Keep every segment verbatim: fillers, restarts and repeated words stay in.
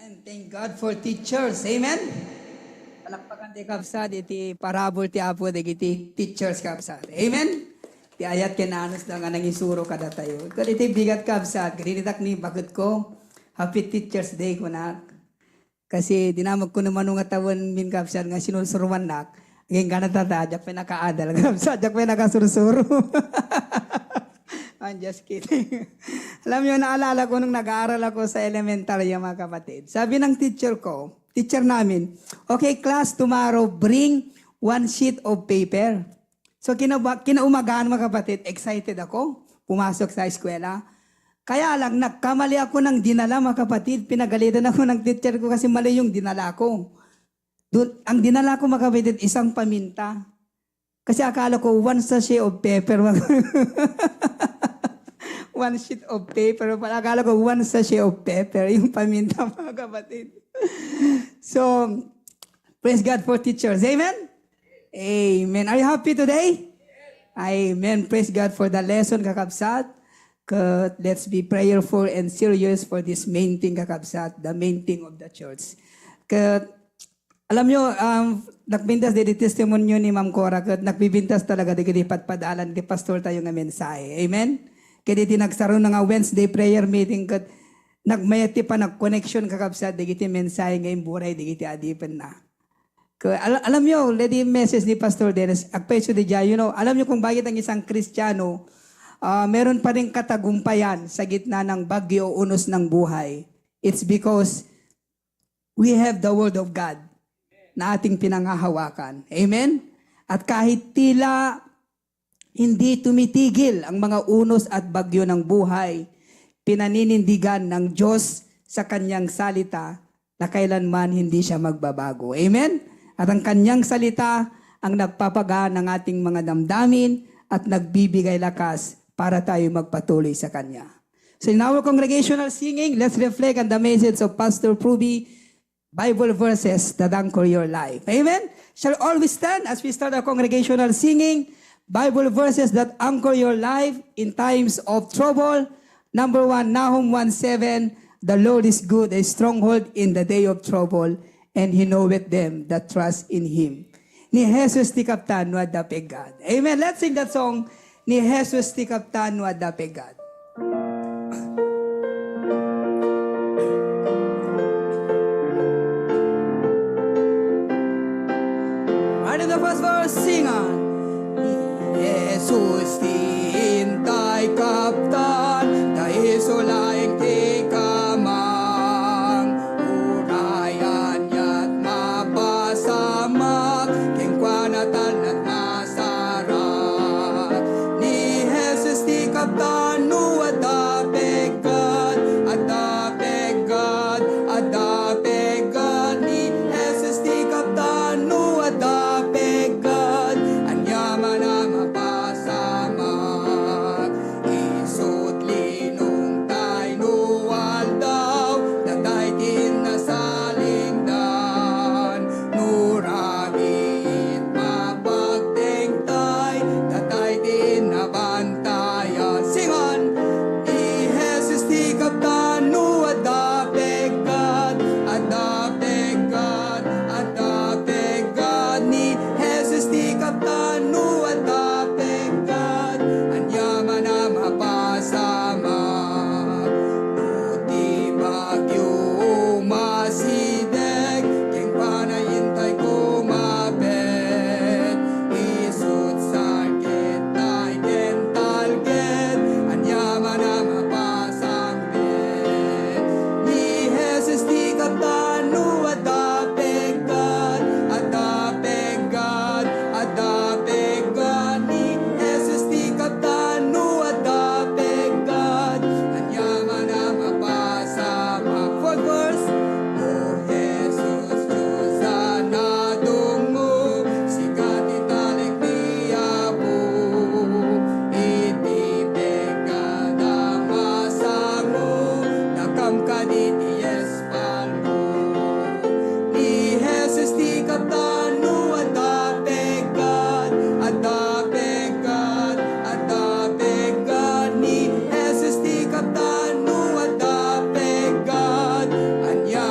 And thank God for teachers. Amen? Palakpakan ti kabsat, iti parabur ti Apo, dagiti teachers, kabsat. Amen? Ti ayat ken anus da nga nangisuro kadatayo. Ket iti bigat, kabsat, grinit ak ni baketko, Happy Teachers Day, kunak. Kasi dinamagko naman nga tawen min, kabsat, nga sinursuruannak. Aging gana tata, diak pay nakaadal, kabsat, diak pay nakasursuro. I'm just kidding. Alam niyo, naalala ko nung nag-aaral ako sa elementarya, mga kapatid. Sabi ng teacher ko, teacher namin, "Okay, class, tomorrow, bring one sheet of paper." So, kinaba-, kinaumagaan, mga kapatid, excited ako. Pumasok sa eskwela. Kaya lang, nagkamali ako ng dinala, mga kapatid. Pinagalitan ako ng teacher ko kasi mali yung dinala ko. Dun, ang dinala ko, mga kapatid, isang paminta. Kasi akala ko, one sachet of pepper. One sheet of paper. Akala ko, one sachet of pepper. Yung paminta, mga kapatid. So, praise God for teachers. Amen? Amen. Are you happy today? Amen. Praise God for the lesson, kakabsat. Ket let's be prayerful and serious for this main thing, kakabsat, the main thing of the church. Ket alam nyo, um, nagpintas di testimonio ni Ma'am Cora, ket nagbibintas talaga dagiti padpadalan ti pastor tayo nga mensahe. Amen? Ket iti nagsaro na nga Wednesday prayer meeting, ket nagmayat ti panag-connection, kakabsat, dagiti mensahe nga imburay dagiti adipenna. Ke-, al-, alam nyo, lady message ni Pastor Dennis, agpayso di dya, you know, alam nyo kung bakit ang isang Kristiyano, ah, meron pa rin katagumpayan sa gitna ng bagyo o unos ng buhay? It's because we have the Word of God na ating pinangahawakan. Amen? At kahit tila hindi tumitigil ang mga unos at bagyo ng buhay, pinaninindigan ng Diyos sa kanyang salita na kailanman hindi siya magbabago. Amen? At ang kanyang salita ang nagpapagaan ng ating mga damdamin at nagbibigay lakas para tayo magpatuloy sa kanya. So in our congregational singing, let's reflect on the message of Pastor Pruby, Bible verses that anchor your life. Amen? Shall all we stand as we start our congregational singing? Bible verses that anchor your life in times of trouble. Number one, Nahum one seven, "The Lord is good, a stronghold in the day of trouble, and He knoweth them that trust in Him." Ni Jesus ti kaptan no adda peggad. Amen. Let's sing that song. Ni Jesus ti kaptan no adda peggad. Right in the first verse, sing on. Ni Jesus ti intay kaptan, ta isu laeng ti kamang. Uray aniat mapasamak, kenkuana talnat masarak. Ni Jesus ti kaptan no adda peggad, adda peggad, adda peggad. Ni Jesus ti kaptan no adda peggad, ania man a mapasamak. Isut' linong tay no aldaw, datay ti nasalingdan. No rabii it mapagtengtay, datay ti nabantayan. Sing on! Ni Jesus ti kaptan no adda peggad, adda peggad, adda peggad. Ni Jesus ti kaptan no adda peggad, ania man a mapasamak. No ti bagyo umasideg, kenkuana intay kumapit. Isut' sakit tay ken talged, ania man a mapasang Ni Jesus ti kaptan no adda peggad, adda peggad, adda peggad. Ni Jesus ti kaptan no adda peggad, ania man a mapasamak. Fourth verse. O Jesus, Dios a nadungngog, sika ti talek ni Apo. Iti peggad a masango, dakam kadi ti espalmo. Ni Jesus ti kaptan no adda peggad, adda peggad, adda peggad. Ni Jesus ti kaptan no adda peggad, ania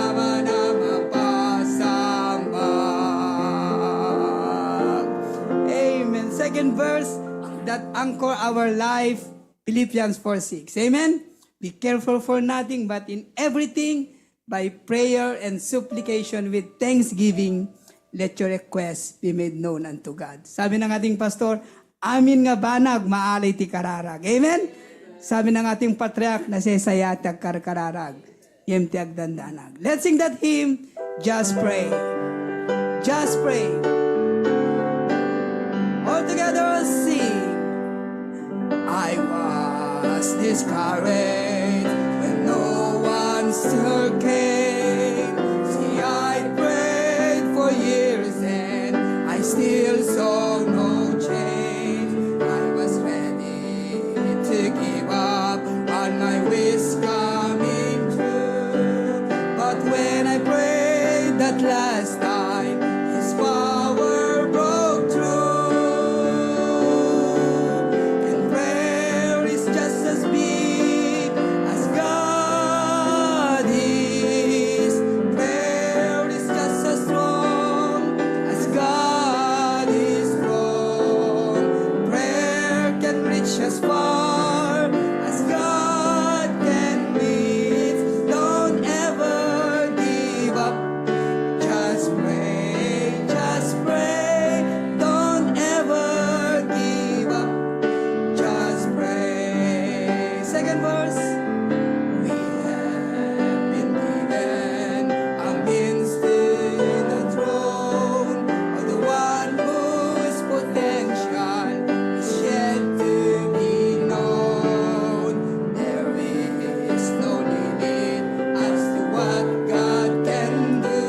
that anchor our life, Philippians four six. Amen? Be careful for nothing, but in everything, by prayer and supplication with thanksgiving, let your requests be made known unto God. Sabi ng ating pastor, amin nga banag, maalay ti kararag. Amen? Sabi ng ating patriarch, nasesaya ti agkarkararag. Ngem ti agdandanag. Let's sing that hymn, Just Pray. Just Pray. All together, sing. I was discouraged when no answer came. See, I prayed for years and I still saw no change. I was ready to give up on my wish coming true. But when I prayed that last time, His power broke through. And prayer is just as big as God is. Prayer is just as strong as God is strong. Prayer can reach as far as God can reach. Don't ever give up. Just pray, just pray. Don't ever give up. Just pray. Second verse. We have been given a means to the throne of the one whose potential is yet to be known. There is no limit as to what God can do.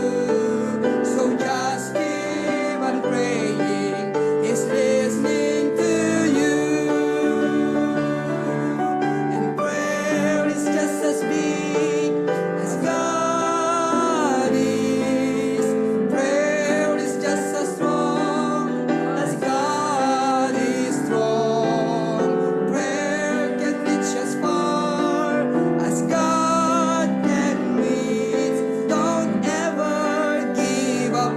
So just keep on praying. He's listening to you. And prayer is just as big as God is. Prayer is just as strong as God is strong. Prayer can reach as far as God can reach. Don't ever give up.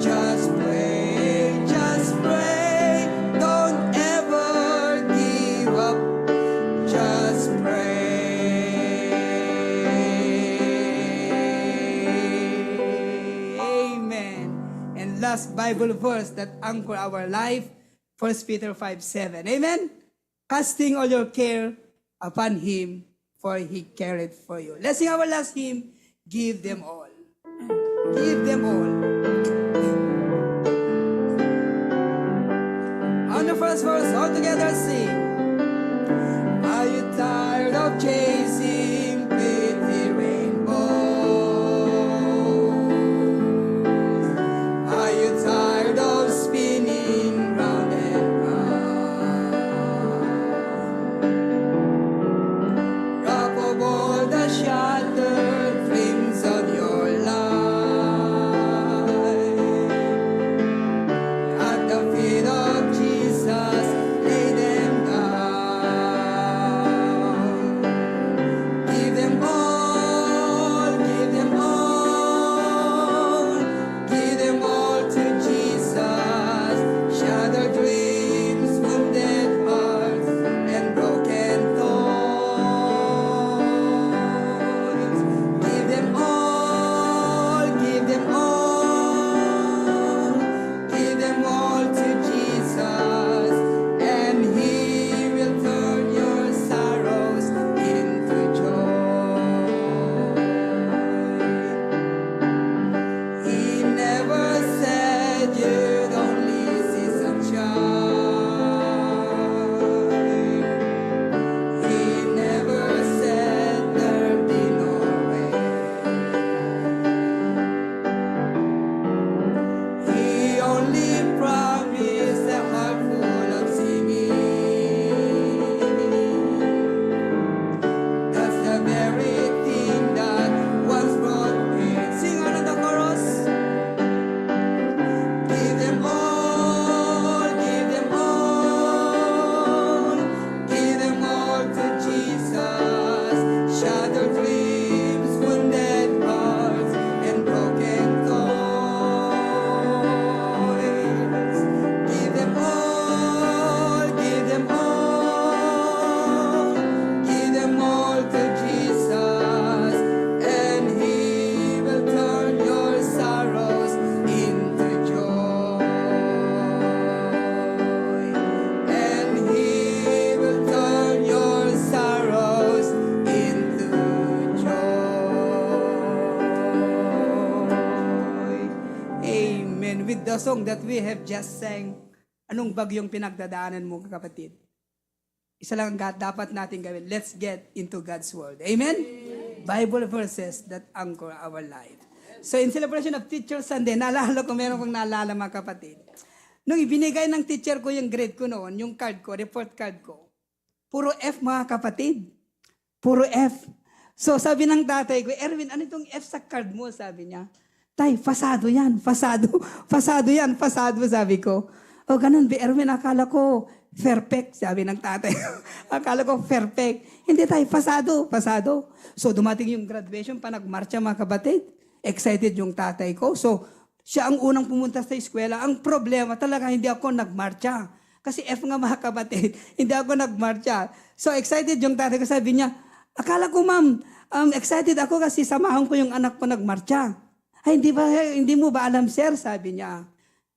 Just pray, just pray. Don't ever give up. Just pray. Amen. And last Bible verse that anchor our life, First Peter five seven. Amen. Casting all your care upon Him, for He careth for you. Let's sing our last hymn, Give Them All. Give Them All. On the first verse, all together sing. Are you tired of chasing pretty rainbows? Are you tired of spinning round and round? Drop of all the shattered dreams of your life. At the feet of Jesus, lay them down. The song that we have just sang, anong bagyong pinagdadaanan mo, kapatid? Isa lang ang ga-, dapat natin gawin. Let's get into God's Word. Amen? Bible verses that anchor our life. So in celebration of Teacher Sunday, naalala ko, meron kong naalala, mga kapatid. Nung ibinigay ng teacher ko yung grade ko noon, yung card ko, report card ko, puro F, mga kapatid. Puro F. So sabi ng tatay ko, "Erwin, ano itong F sa card mo?" sabi niya. "Tay, pasado yan, pasado. Pasado yan, pasado," sabi ko. "O, ganun, be, Erwin, akala ko perfect," sabi ng tatay. "Akala ko perfect." "Hindi, tay, pasado, pasado." So dumating yung graduation, pa nagmarcha, mga kapatid. Excited yung tatay ko. So siya ang unang pumunta sa eskwela. Ang problema talaga, hindi ako nagmarcha. Kasi F nga, mga kapatid, hindi ako nagmarcha. So excited yung tatay ko, sabi niya, "Akala ko, ma'am, um, excited ako kasi samahan ko yung anak ko nagmarcha." "Ay, hindi ba, hindi mo ba alam, sir?" sabi niya.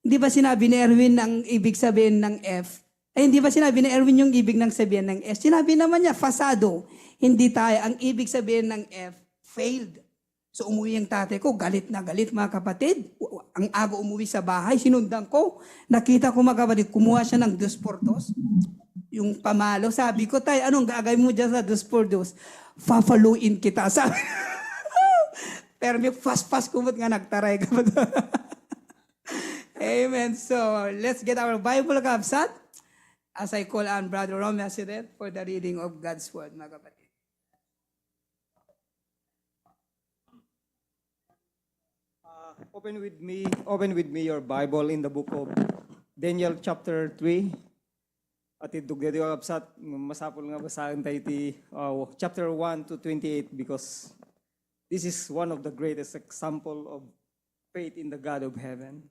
"Hindi ba sinabi ni Erwin ang ibig sabihin ng F?" Ay, hindi ba sinabi ni Erwin yung ibig ng sabihin ng F? Sinabi naman niya, "Pasado." Hindi, tayo. Ang ibig sabihin ng F, failed. So umuwi ang tatay ko, galit na galit, mga kapatid. Ang aga umuwi sa bahay, sinundan ko. Nakita ko, mga kapatid, kumuha siya ng dos por dos. Yung pamalo, sabi ko, "Tay, anong gagawin mo dyan sa dos por dos?" "Papaluin kita," sabi. Pero may fast-fast kumot nga nagtaray ka. Amen. So let's get our Bible, kabsat. As I call on Brother Romeo Asiret for the reading of God's Word, mga kapatid. Uh, open with me, open with me your Bible in the book of Daniel chapter three. At idugdedi a kabsat, masapul nga basaen tayo ti, uh, chapter one to twenty-eight, because this is one of the greatest example of faith in the God of heaven.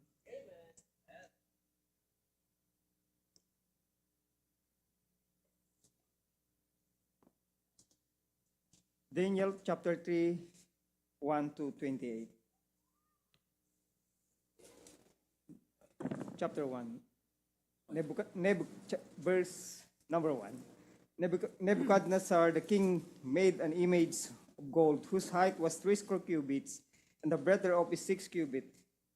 Daniel chapter three, one to twenty-eight. Chapter one. Nebuchad-, Nebu-, cha-, verse number one. Nebuch-, Nebuchadnezzar the king made an image of gold whose height was three score cubits and the breadth thereof is six cubit.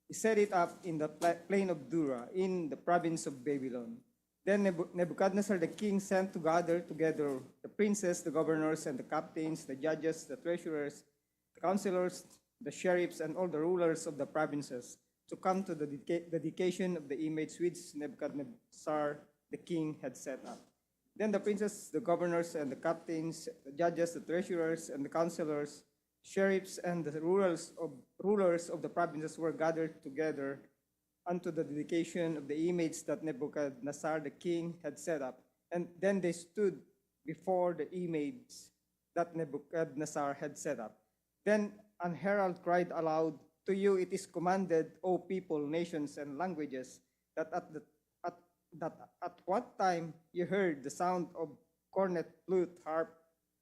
He set it up in the pla-, plain of Dura, in the province of Babylon. Then Nebu-, Nebuchadnezzar the king sent to gather together the princes, the governors, and the captains, the judges, the treasurers, the counselors, the sheriffs, and all the rulers of the provinces to come to the dedica-, dedication of the image which Nebuchadnezzar the king had set up. Then the princes, the governors, and the captains, the judges, the treasurers, and the counselors, sheriffs, and the rulers of, rulers of the provinces were gathered together unto the dedication of the image that Nebuchadnezzar the king had set up. And then they stood before the image that Nebuchadnezzar had set up. Then an herald cried aloud, "To you it is commanded, O people, nations, and languages, that at the, at, that at what time you heard the sound of cornet, flute, harp,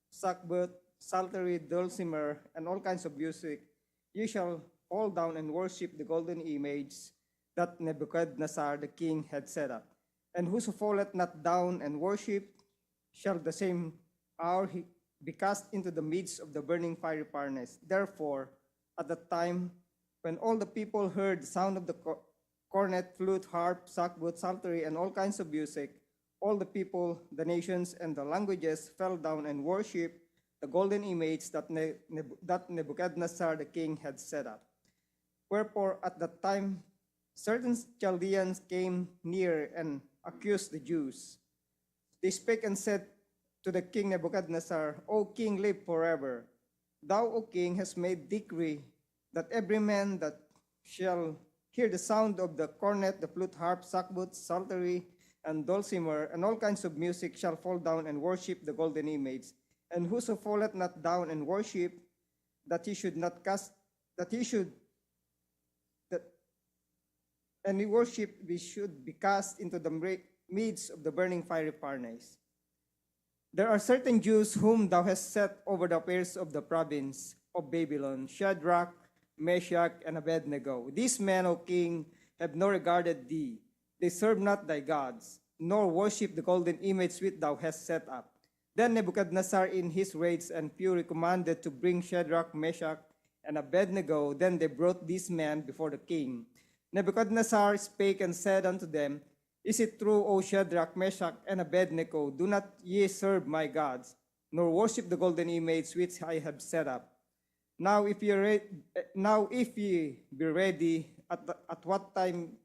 sackbut, psaltery, dulcimer, and all kinds of music, you shall fall down and worship the golden image that Nebuchadnezzar the king had set up. And whoso falleth not down and worship, shall the same hour he be cast into the midst of the burning fiery furnace." Therefore, at that time, when all the people heard the sound of the co-, cornet, flute, harp, sackbut, psaltery, and all kinds of music, all the people, the nations, and the languages fell down and worshipped the golden image that Ne-, Neb-, that Nebuchadnezzar the king had set up. Wherefore, at that time, certain Chaldeans came near and accused the Jews. They spake and said to the king Nebuchadnezzar, "O king, live forever. Thou, O king, hast made decree that every man that shall hear the sound of the cornet, the flute, harp, sackbut, psaltery, and dulcimer, and all kinds of music, shall fall down and worship the golden image. And whoso falleth not down and worship, that he should not cast, that he should, that and we worship, we should be cast into the mra-, midst of the burning fiery furnace. There are certain Jews whom thou hast set over the affairs of the province of Babylon, Shadrach, Meshach, and Abednego. These men, O king, have not regarded thee. They serve not thy gods, nor worship the golden image which thou hast set up." Then Nebuchadnezzar in his rage and fury commanded to bring Shadrach, Meshach, and Abednego. Then they brought these men before the king. Nebuchadnezzar spake and said unto them, Is it true, O Shadrach, Meshach, and Abednego, do not ye serve my gods, nor worship the golden image which I have set up? Now if ye re- now if ye be ready, at, at what time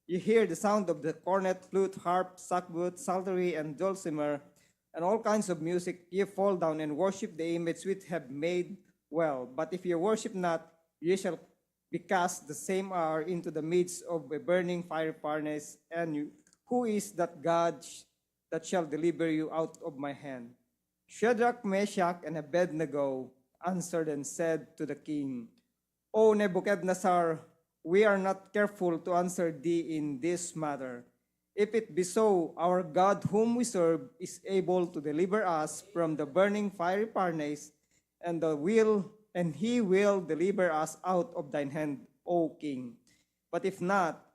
ye hear the sound of the cornet, flute, harp, sackbut, psaltery, and dulcimer, and all kinds of music, ye fall down and worship the image which have made well. But if ye worship not, ye shall be cast the same hour into the midst of a burning fiery furnace. And you, who is that God sh- that shall deliver you out of my hand? Shadrach, Meshach, and Abednego answered and said to the king, O Nebuchadnezzar, we are not careful to answer thee in this matter. If it be so, our God whom we serve is able to deliver us from the burning fiery furnace, and the will and he will deliver us out of thine hand, O king. But if not,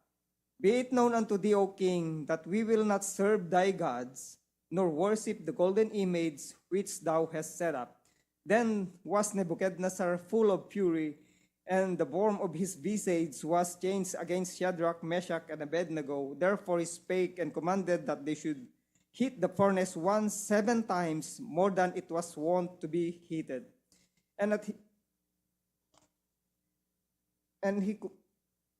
be it known unto thee, O king, that we will not serve thy gods, nor worship the golden image which thou hast set up. Then was Nebuchadnezzar full of fury, and the form of his visage was changed against Shadrach, Meshach, and Abednego. Therefore he spake and commanded that they should heat the furnace one seven times more than it was wont to be heated. And that he, and he co-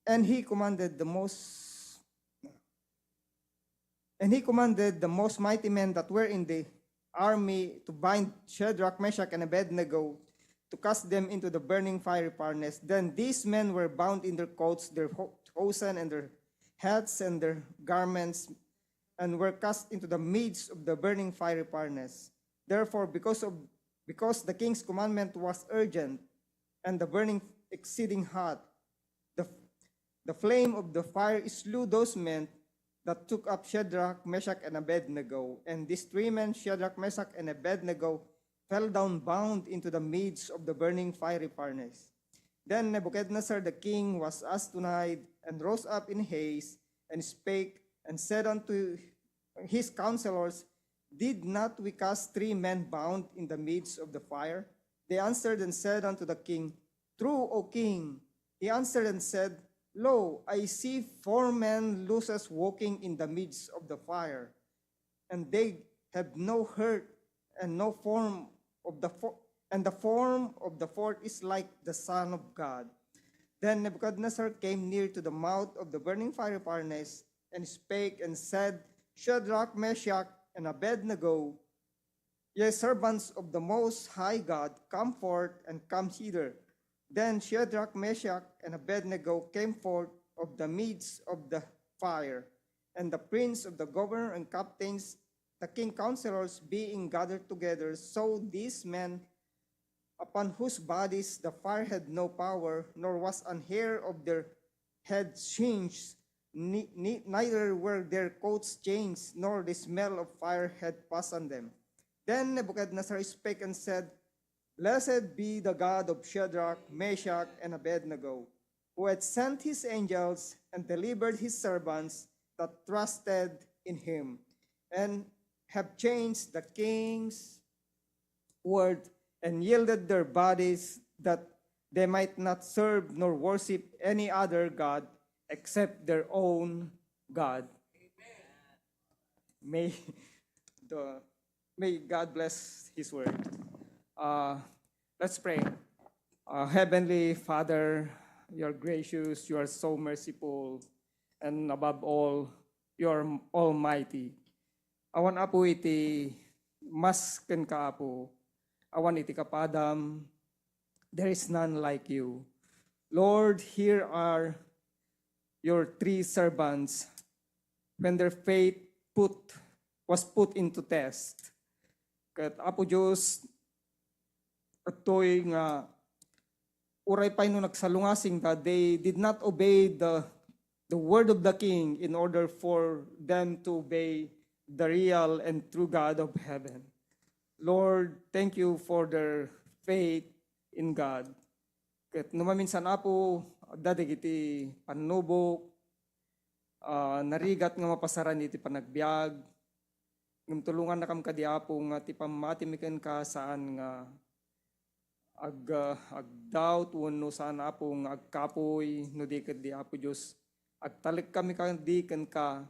and he commanded the most and he commanded the most mighty men that were in the army to bind Shadrach, Meshach, and Abednego, to cast them into the burning fiery furnace. Then these men were bound in their coats, their ho- hosen, and their hats, and their garments, and were cast into the midst of the burning fiery furnace. Therefore, because of because the king's commandment was urgent, and the burning exceeding hot, the, the flame of the fire slew those men that took up Shadrach, Meshach, and Abednego. And these three men, Shadrach, Meshach, and Abednego, fell down bound into the midst of the burning fiery furnace. Then Nebuchadnezzar the king was astonished, and rose up in haste, and spake, and said unto his counselors, Did not we cast three men bound in the midst of the fire? They answered and said unto the king, True, O king. He answered and said, Lo, I see four men looses walking in the midst of the fire, and they have no hurt, and no form of the fo- and the form of the fourth is like the Son of God. Then Nebuchadnezzar came near to the mouth of the burning fiery furnace, and spake and said, Shadrach, Meshach, and Abednego, ye servants of the Most High God, come forth and come hither. Then Shadrach, Meshach, and Abednego came forth of the midst of the fire, and the prince of the governor and captains, the king counselors, being gathered together, saw these men upon whose bodies the fire had no power, nor was an hair of their head singed, ni- ni- neither were their coats changed, nor the smell of fire had passed on them. Then Nebuchadnezzar spake and said, Blessed be the God of Shadrach, Meshach, and Abednego, who had sent his angels and delivered his servants that trusted in him, and have changed the king's word and yielded their bodies that they might not serve nor worship any other god except their own God. May the may God bless His word. Uh, let's pray. Uh, Heavenly Father, you are gracious, you are so merciful, and above all, you are almighty. Awan, Apo, iti mas kenka, Apo. Awan iti kapadam. There is none like you. Lord, here are your three servants when their faith put was put into test. Ket, Apo Dios, adtoy nga uray pay no nagsalungasing da, they did not obey the, the word of the king in order for them to obey the real and true God of heaven. Lord, thank you for their faith in God. Ket no maminsan, Apo, adda dagiti pannubok, ah, narigat nga mapasaran iti panagbiag, ngem tulongannakam kadi, Apo, nga ti pammatimi kenka saan nga ag-, ah, agdoubt wenno saan, Apo, nga agkapuy, no di ket di, Apo Dios, Agtalekkami kadi kenka,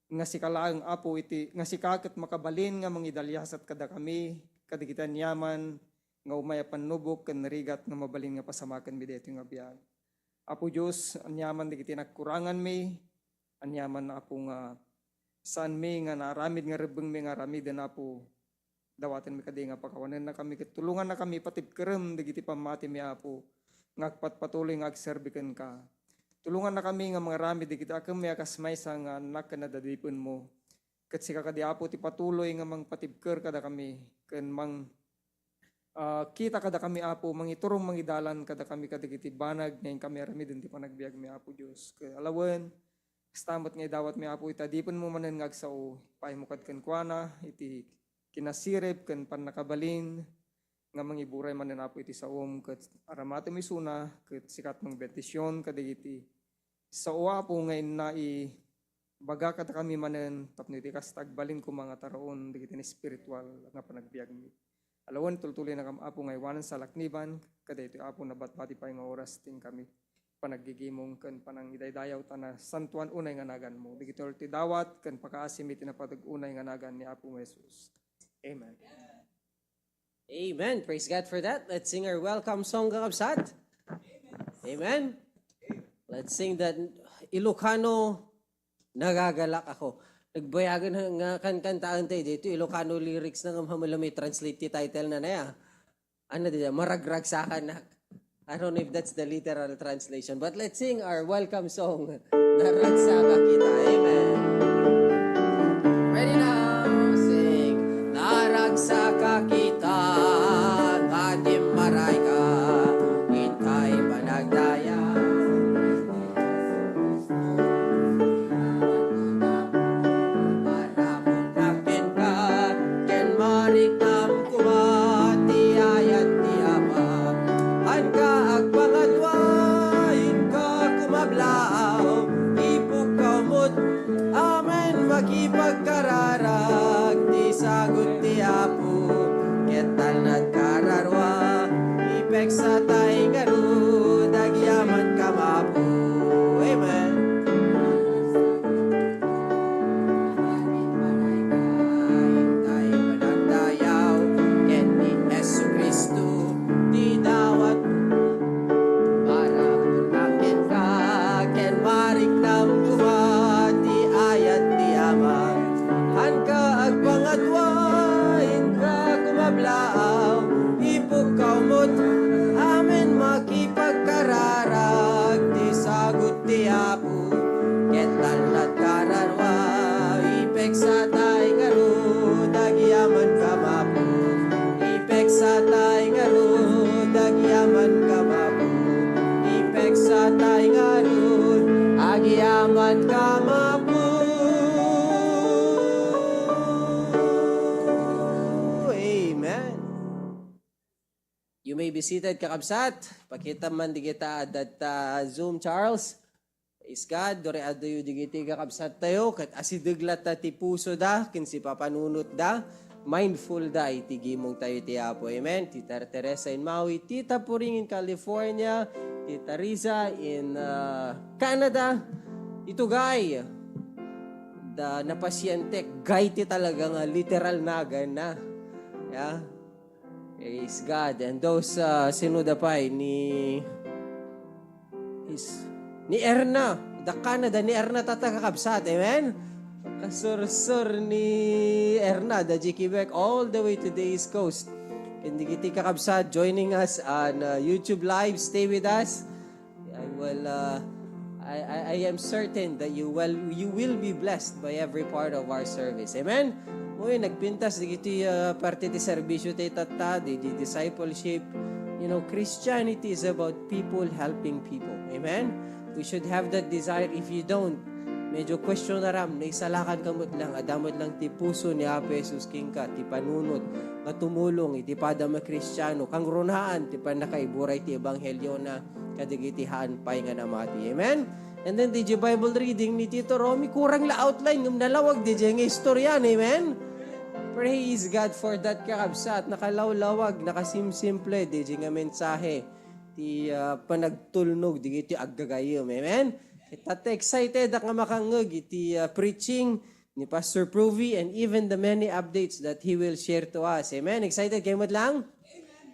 nga sika laeng, Apo, iti, nga sika ket makabalin nga mangidaliasat kadakami, kadagiti aniaman nga umay a pannubok ken rigat nga mabalin nga pasamakenmi daytoy nga biag. Apo Dios, aniaman dagiti nagkuranganmi, aniaman, Apo, nga saanmi nga naaramid nga rebbengmi nga aramiden, Apo, dawatenmi kadi nga pakawanennakami ket tulongannakami patibkerem dagiti pammatimi, Apo, nga agpatpatuloy nga agserbi kenka. Tulongannakami nga mangaramid dagiti akemmi a kas maysa nga annak ken adda adipenmo. Ket sika kadi, Apo, ti patuloy nga mangpatibker kadakami ken mang, ah, kita kadakami, Apo, mangiturong mangidalan kadakami kadagiti banag nga inkami aramiden ti panagbiagmi, Apo Dios. Ket alawen, kasta met nga idawatmi, Apo, ita adipenmo manen nga agsao, ipaaymo kad kenkuana iti kinasirib ken pannakabalin nga mangiburay manen, Apo, iti saom ket aramatem isuna ket sika ti mangbendision kadagiti sao, Apo, nga inna ibaga kadakami manen tapno iti kasta agbalin koma nga taraon dagiti espiritual nga panagbiagmi. Alawen, tultuloynakam, Apo, nga iwanan salakniban kadaytoy, Apo, nabatbati pay nga oras ti inkami panaggigimong ken panangidaydayaw ta nasantoan unay nga naganmo. Dagitoy ti dawat ken pakaasimi ti napateg unay nga nagan ni Apo Jesus. Amen. Amen. Praise God for that. Let's sing our welcome song, kakabsat. Amen. Let's sing that Ilocano, Nagagalak Ako. Nagbayagan nga kankantaan tayo dito. Ilocano lyrics na nga, mamala may translate ti title na na ya. Ano dito? Maragragsakanak. I don't know if that's the literal translation, but let's sing our welcome song. Naragsak a kita. Amen. Ready now? Sing. Naragsak a kita, nga dimmaray ka, intay panagdaya. Parabur kenka, ken mariknam koma ti ayat ti Ama. Haanka agpangadua, inka kumablaaw, ipukkaw met, amen, makipagkararag ti sagut ti Apo, ket talnad kararua, ipeksa tay ngarud, agyaman kam Apo. Amen. Tay panagdayaw ken ni Jesu-Cristo ti dawat. Parabur kenka, ken mariknam koma ti ayat ti Ama. Haanka agpangadua, inka kumablaaw, ipukkaw met, amen, makipagkararag ti sagut ti Apo. Ket talnad kararua, ipeksa tay ngarud, agyaman kam Apo. Ipeksa tay ngarud, agyaman kam Apo. Ipeksa tay ngarud, agyaman kam Apo. Amen. You may be seated, kakabsat. Pakita man digita adda ta Zoom, Charles. Praise God. Duri adayo digiti kakabsat tayo, ket asideg latta ti puso da, ken sipapanunot da. Mindful da iti gimong tayo ti Apo. Amen. Tita Teresa in Maui, Tita Puring in California, Tita Riza in, uh, Canada. Itugay. Da napasientek, gay ti talaga nga literal nagan na. Yeah. Praise God. And those, uh, sino da pay ni, is, ni Erna, da Canada, ni Erna tatta kakabsat. Amen? Kasursur ni Erna, da G Quebec, all the way to the East Coast. Ken dagiti kakabsat joining us on, uh, YouTube Live, stay with us. I will, uh, I, I, I am certain that you will, you will be blessed by every part of our service. Amen? Uy, nagpintas digiti, uh, parte ti serbisyo ti tatta, di, di discipleship. You know, Christianity is about people helping people. Amen? We should have that desire. If you don't, medyo question na ram, naisalakan ka met lang, adda met lang ti puso ni Apo Jesus kenka, ti panunot, nga tumulong iti padam a Kristiano, kangrunaan ti pannakaiburay ti ebanghelio na kadagiti haan pay nga namati. Amen? And then, D J Bible reading ni Tito Romy, kurang la outline, ngem nalawag D J nga istorya, amen? Praise God for that, kakabsat. Nakalawlawag, nakasimsimple, D J nga mensahe. Ti, ah, panagtulnog, digiti aggagayem. Amen? Tatta excited ak nga makangngeg iti, uh, preaching ni Pastor Pruvi and even the many updates that he will share to us. Amen? Excited kayo met lang?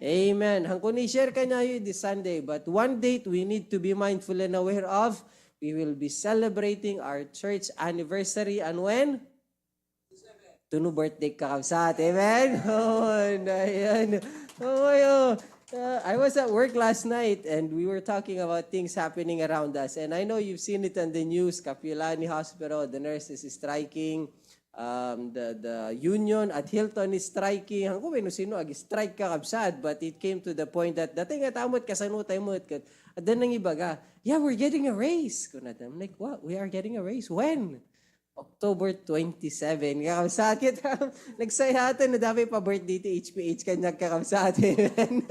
Amen. Hangko ni share kanayo this Sunday, but one date we need to be mindful and aware of. We will be celebrating our church anniversary. And when? Tuno birthday ka, kabsat. Amen? Oh, na yan. Oh, my, oh. Uh, I was at work last night and we were talking about things happening around us. And I know you've seen it on the news, Kapiolani Hospital, the nurses is striking. Um, the, the union at Hilton is striking. Hangko, no sino ag-strike ka, kabsat. But it came to the point that dati nga ta met, kasano tayo met. Ket adda nangibaga, "Yeah, we're getting a raise." Kunada, I'm like, "What? We are getting a raise? When?" October twenty-seven. Nga, kabsat, kita, nagsayatan na dami pa birthday ti H P H kanya, kakabsat. Amen.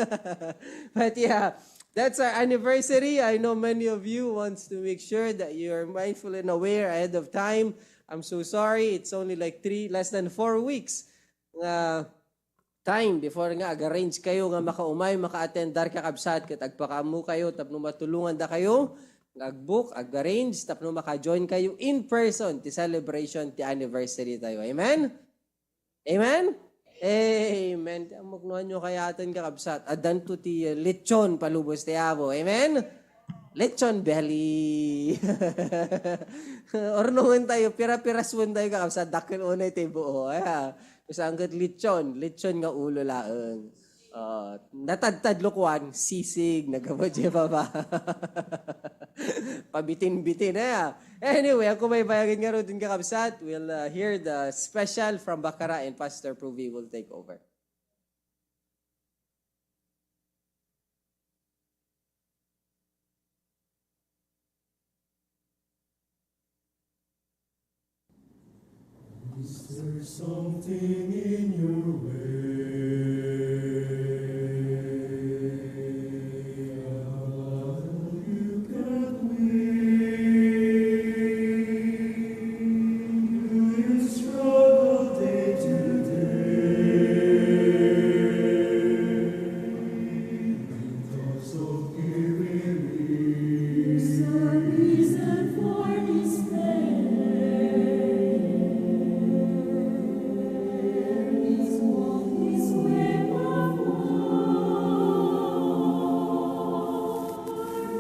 But yeah, that's our anniversary. I know many of you wants to make sure that you're mindful and aware ahead of time. I'm so sorry. It's only like three, less than four weeks nga time before nga ag-arrange kayo nga makaumay, maka-attendar, kakabsat, ket agpakaammo kayo tapno matulongan da kayo nga ag-book, ag-arrange tapno maka-join kayo in person ti celebration ti anniversary tayo. Amen? Amen? Amen. Ti ammok no anyo kayaten, kakabsat. Addanto ti, uh, lechon palubos ti Apo. Amen? Lechon belly. Urnongen tayo, pira-pirasuen tayo, kakabsat. Dakkel unay ti buo. Aya. Saan ket lechon? Lechon nga ulo laeng. Ah, natadtad lokoan, sisig, nagabot siya baba. Pabitin-bitin, eh, ah. Anyway, ako may bayagan nga rudin, kakabsat. We'll, uh, hear the special from Bacara and Pastor Pruvi will take over. Is there something in your way? You can't win. Do you struggle day to day? Thoughts of giving in. Is there reason for despair? Is walk this way before?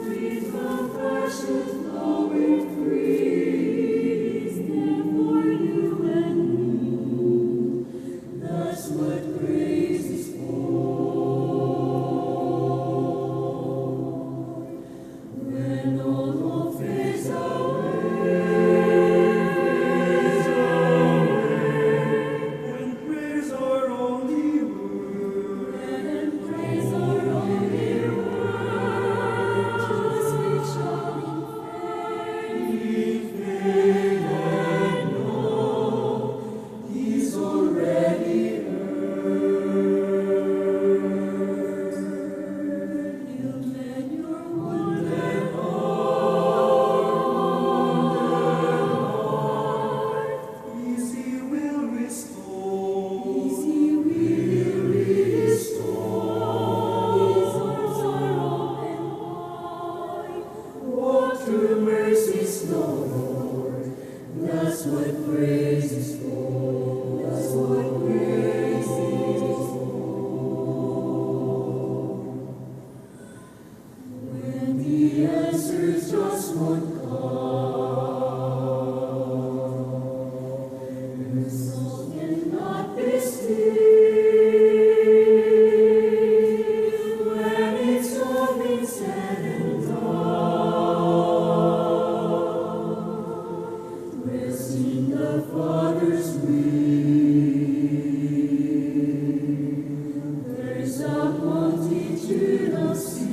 Free from passion, flowing free is there for you and me. That's what grace is for. When all hope fades away, when prayers are only words, when prayers are only words, we shall in faith, in faith and know He's already heard. He'll mend your wounded heart. Easy will restore. Easy will restore. His arms are open wide. Walk through mercy's door. That's what praise is for. That's what praise is for. When the answers just won't come, and the soul cannot be still. When it's all been said and done, we'll sing the Father's will. There's a multitude of sins.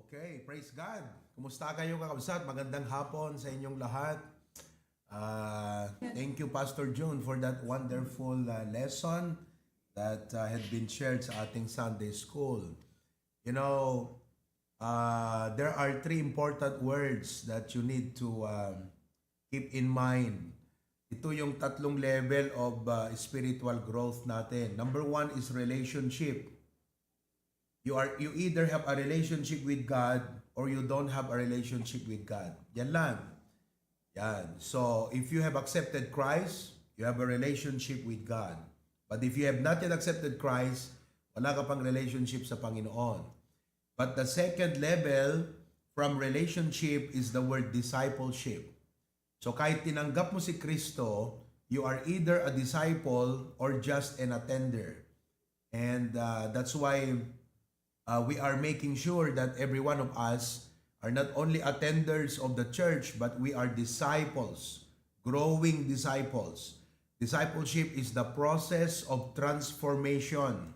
Okay, praise God. Kumusta kayo, kakabsat? Magandang hapon sa inyong lahat. Uh, thank you, Pastor June, for that wonderful uh, lesson that uh, had been shared sa ating Sunday school. You know, uh, there are three important words that you need to um, keep in mind. Ito yung tatlong level of uh, spiritual growth natin. Number one is relationship. You are you either have a relationship with God or you don't have a relationship with God. Yan lang. Yan. So, if you have accepted Christ, you have a relationship with God. But if you have not yet accepted Christ, wala ka pang relationship sa Panginoon. But the second level from relationship is the word discipleship. So kahit tinanggap mo si Kristo, you are either a disciple or just an attender. And uh, that's why uh, we are making sure that every one of us are not only attenders of the church, but we are disciples, growing disciples. Discipleship is the process of transformation.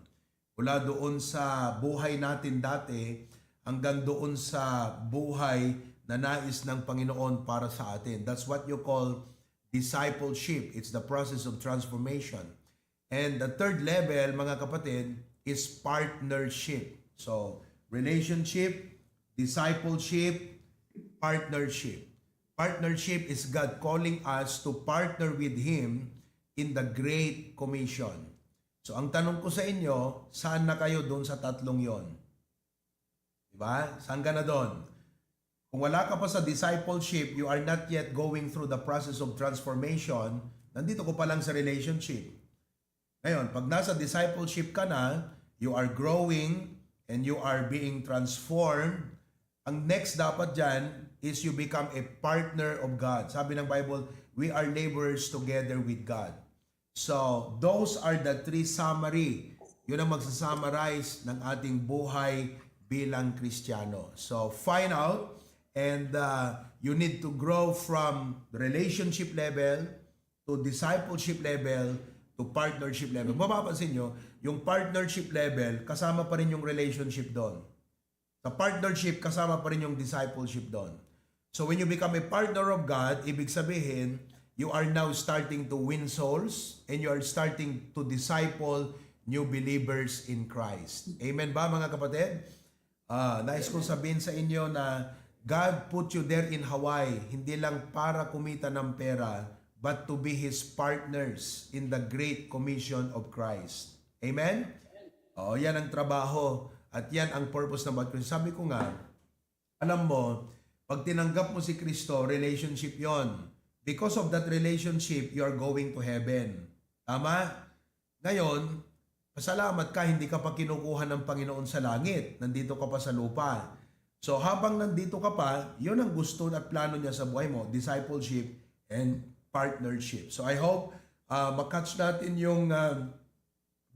Mula doon sa buhay natin dati hanggang doon sa buhay na nais ng Panginoon para sa atin. That's what you call discipleship. It's the process of transformation. And the third level, mga kapatid, is partnership. So, relationship, discipleship, partnership. Partnership is God calling us to partner with Him in the Great Commission. So, ang tanong ko sa inyo, saan na kayo doon sa tatlong yon? Diba? Saan ka na doon? Kung wala ka pa sa discipleship, you are not yet going through the process of transformation, nandito ko pa lang sa relationship. Ngayon, pag nasa discipleship ka na, you are growing and you are being transformed. Ang next dapat dyan is you become a partner of God. Sabi ng Bible, we are laborers together with God. So, those are the three summary. Yun ang magsasummarize ng ating buhay bilang Kristiyano. So, find out and uh, you need to grow from relationship level to discipleship level to partnership level. Mapapansin nyo, yung partnership level, kasama pa rin yung relationship doon. Sa partnership, kasama pa rin yung discipleship doon. So when you become a partner of God, ibig sabihin, you are now starting to win souls and you are starting to disciple new believers in Christ. Amen ba, mga kapatid? Ah, nais kong sabihin sa inyo na God put you there in Hawaii, hindi lang para kumita ng pera, but to be His partners in the great commission of Christ. Amen? Oo, yan ang trabaho at yan ang purpose ng bawat Kristiyan. Sabi ko nga, alam mo, pag tinanggap mo si Kristo, relationship yon. Because of that relationship, you are going to heaven. Tama? Ngayon, pasalamat ka, hindi ka pa kinukuha ng Panginoon sa langit. Nandito ka pa sa lupa. So, habang nandito ka pa, yun ang gusto at plano niya sa buhay mo, discipleship and partnership. So, I hope uh, makatch natin yung uh,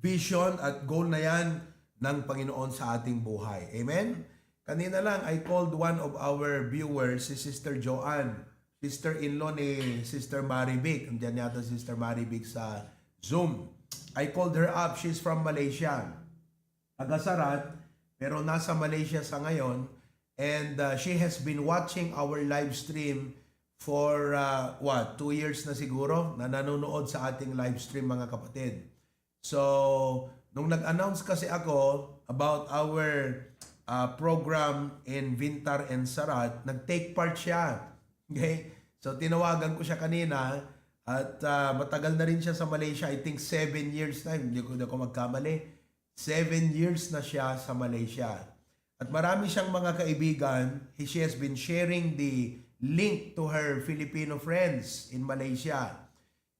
vision at goal na yan ng Panginoon sa ating buhay. Amen? Kanina lang, I called one of our viewers, si Sister Joanne, sister-in-law ni Sister Marivic. Andiyan yata si Sister Marivic sa Zoom. I called her up. She's from Malaysia. Taga Sarat, pero nasa Malaysia sa ngayon. And uh, she has been watching our live stream for uh, what, two years na siguro na nanonood sa ating live stream, mga kapatid. So, nung nag-announce kasi ako about our uh, program in Vintar and Sarat, nag-take part siya. Okay? So, tinawagan ko siya kanina at uh, matagal na rin siya sa Malaysia. I think seven years na, hindi ko, hindi ko magkamali. Seven years na siya sa Malaysia. At marami siyang mga kaibigan. He, she has been sharing the link to her Filipino friends in Malaysia.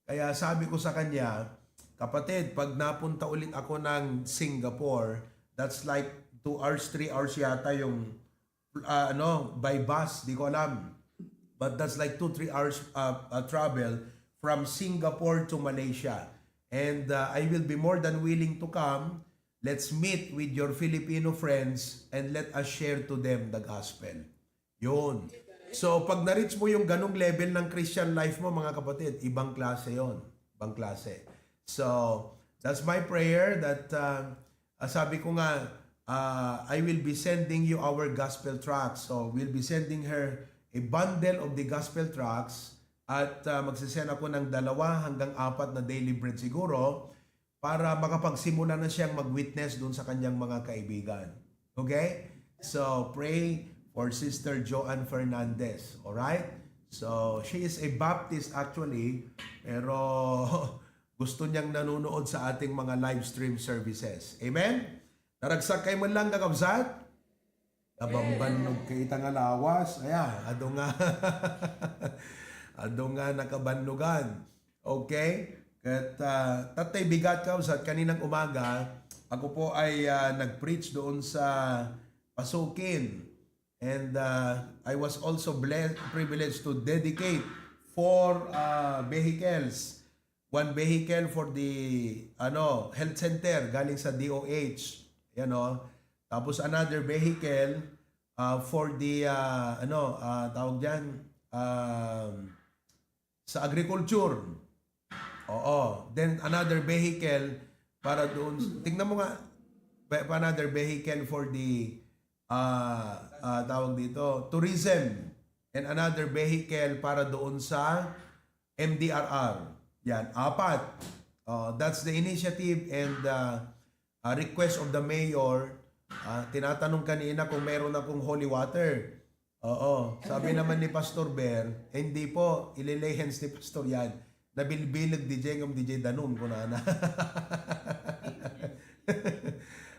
Kaya sabi ko sa kanya, "Kapatid, pag napunta ulit ako ng Singapore, that's like two hours, three hours yata yung, uh, ano, by bus, di ko alam. But that's like two, three hours uh, uh, travel from Singapore to Malaysia. And uh, I will be more than willing to come. Let's meet with your Filipino friends and let us share to them the gospel." Yun. So, pag na-reach mo yung ganong level ng Christian life mo, mga kapatid, ibang klase yon. Ibang klase. So, that's my prayer that, uh, uh, sabi ko nga, uh, I will be sending you our gospel tracts. So, we'll be sending her a bundle of the gospel tracts at uh, magsisend ako ng dalawa hanggang apat na daily bread siguro para makapagsimula na siyang mag-witness doon sa kanyang mga kaibigan. Okay? So, pray for Sister Joan Fernandez. Alright? So, she is a Baptist actually, pero gusto niyang nanonood sa ating mga live stream services. Amen? Naragsak kayo man lang, kakabsat? Nabambannog kayo ita nga lawas. Aya, adu nga. Adu nga nakabannugan. Okay? Ket uh, tatay bigat, kabsat, kaninang umaga, ako po ay uh, nag-preach doon sa Pasukin. And uh, I was also blessed, privileged to dedicate four uh, vehicles. One vehicle for the ano, health center galing sa D O H, you know. Tapos another vehicle uh, for the uh, ano, uh, tawag diyan, um, sa agriculture. Oo. Then another vehicle para doon. Tingnan mo nga, pa- another vehicle for the uh, uh, tawag dito, tourism, and another vehicle para doon sa M D R R. Yan, apat. Uh, that's the initiative and uh, uh, request of the mayor. Uh, tinatanong kanina kung meron akong holy water. Oo. Sabi naman ni Pastor Ber, "Eh, hindi po, ililehens ni Pastor yan. Nabilbilag D J ngam D J Danum," kunana.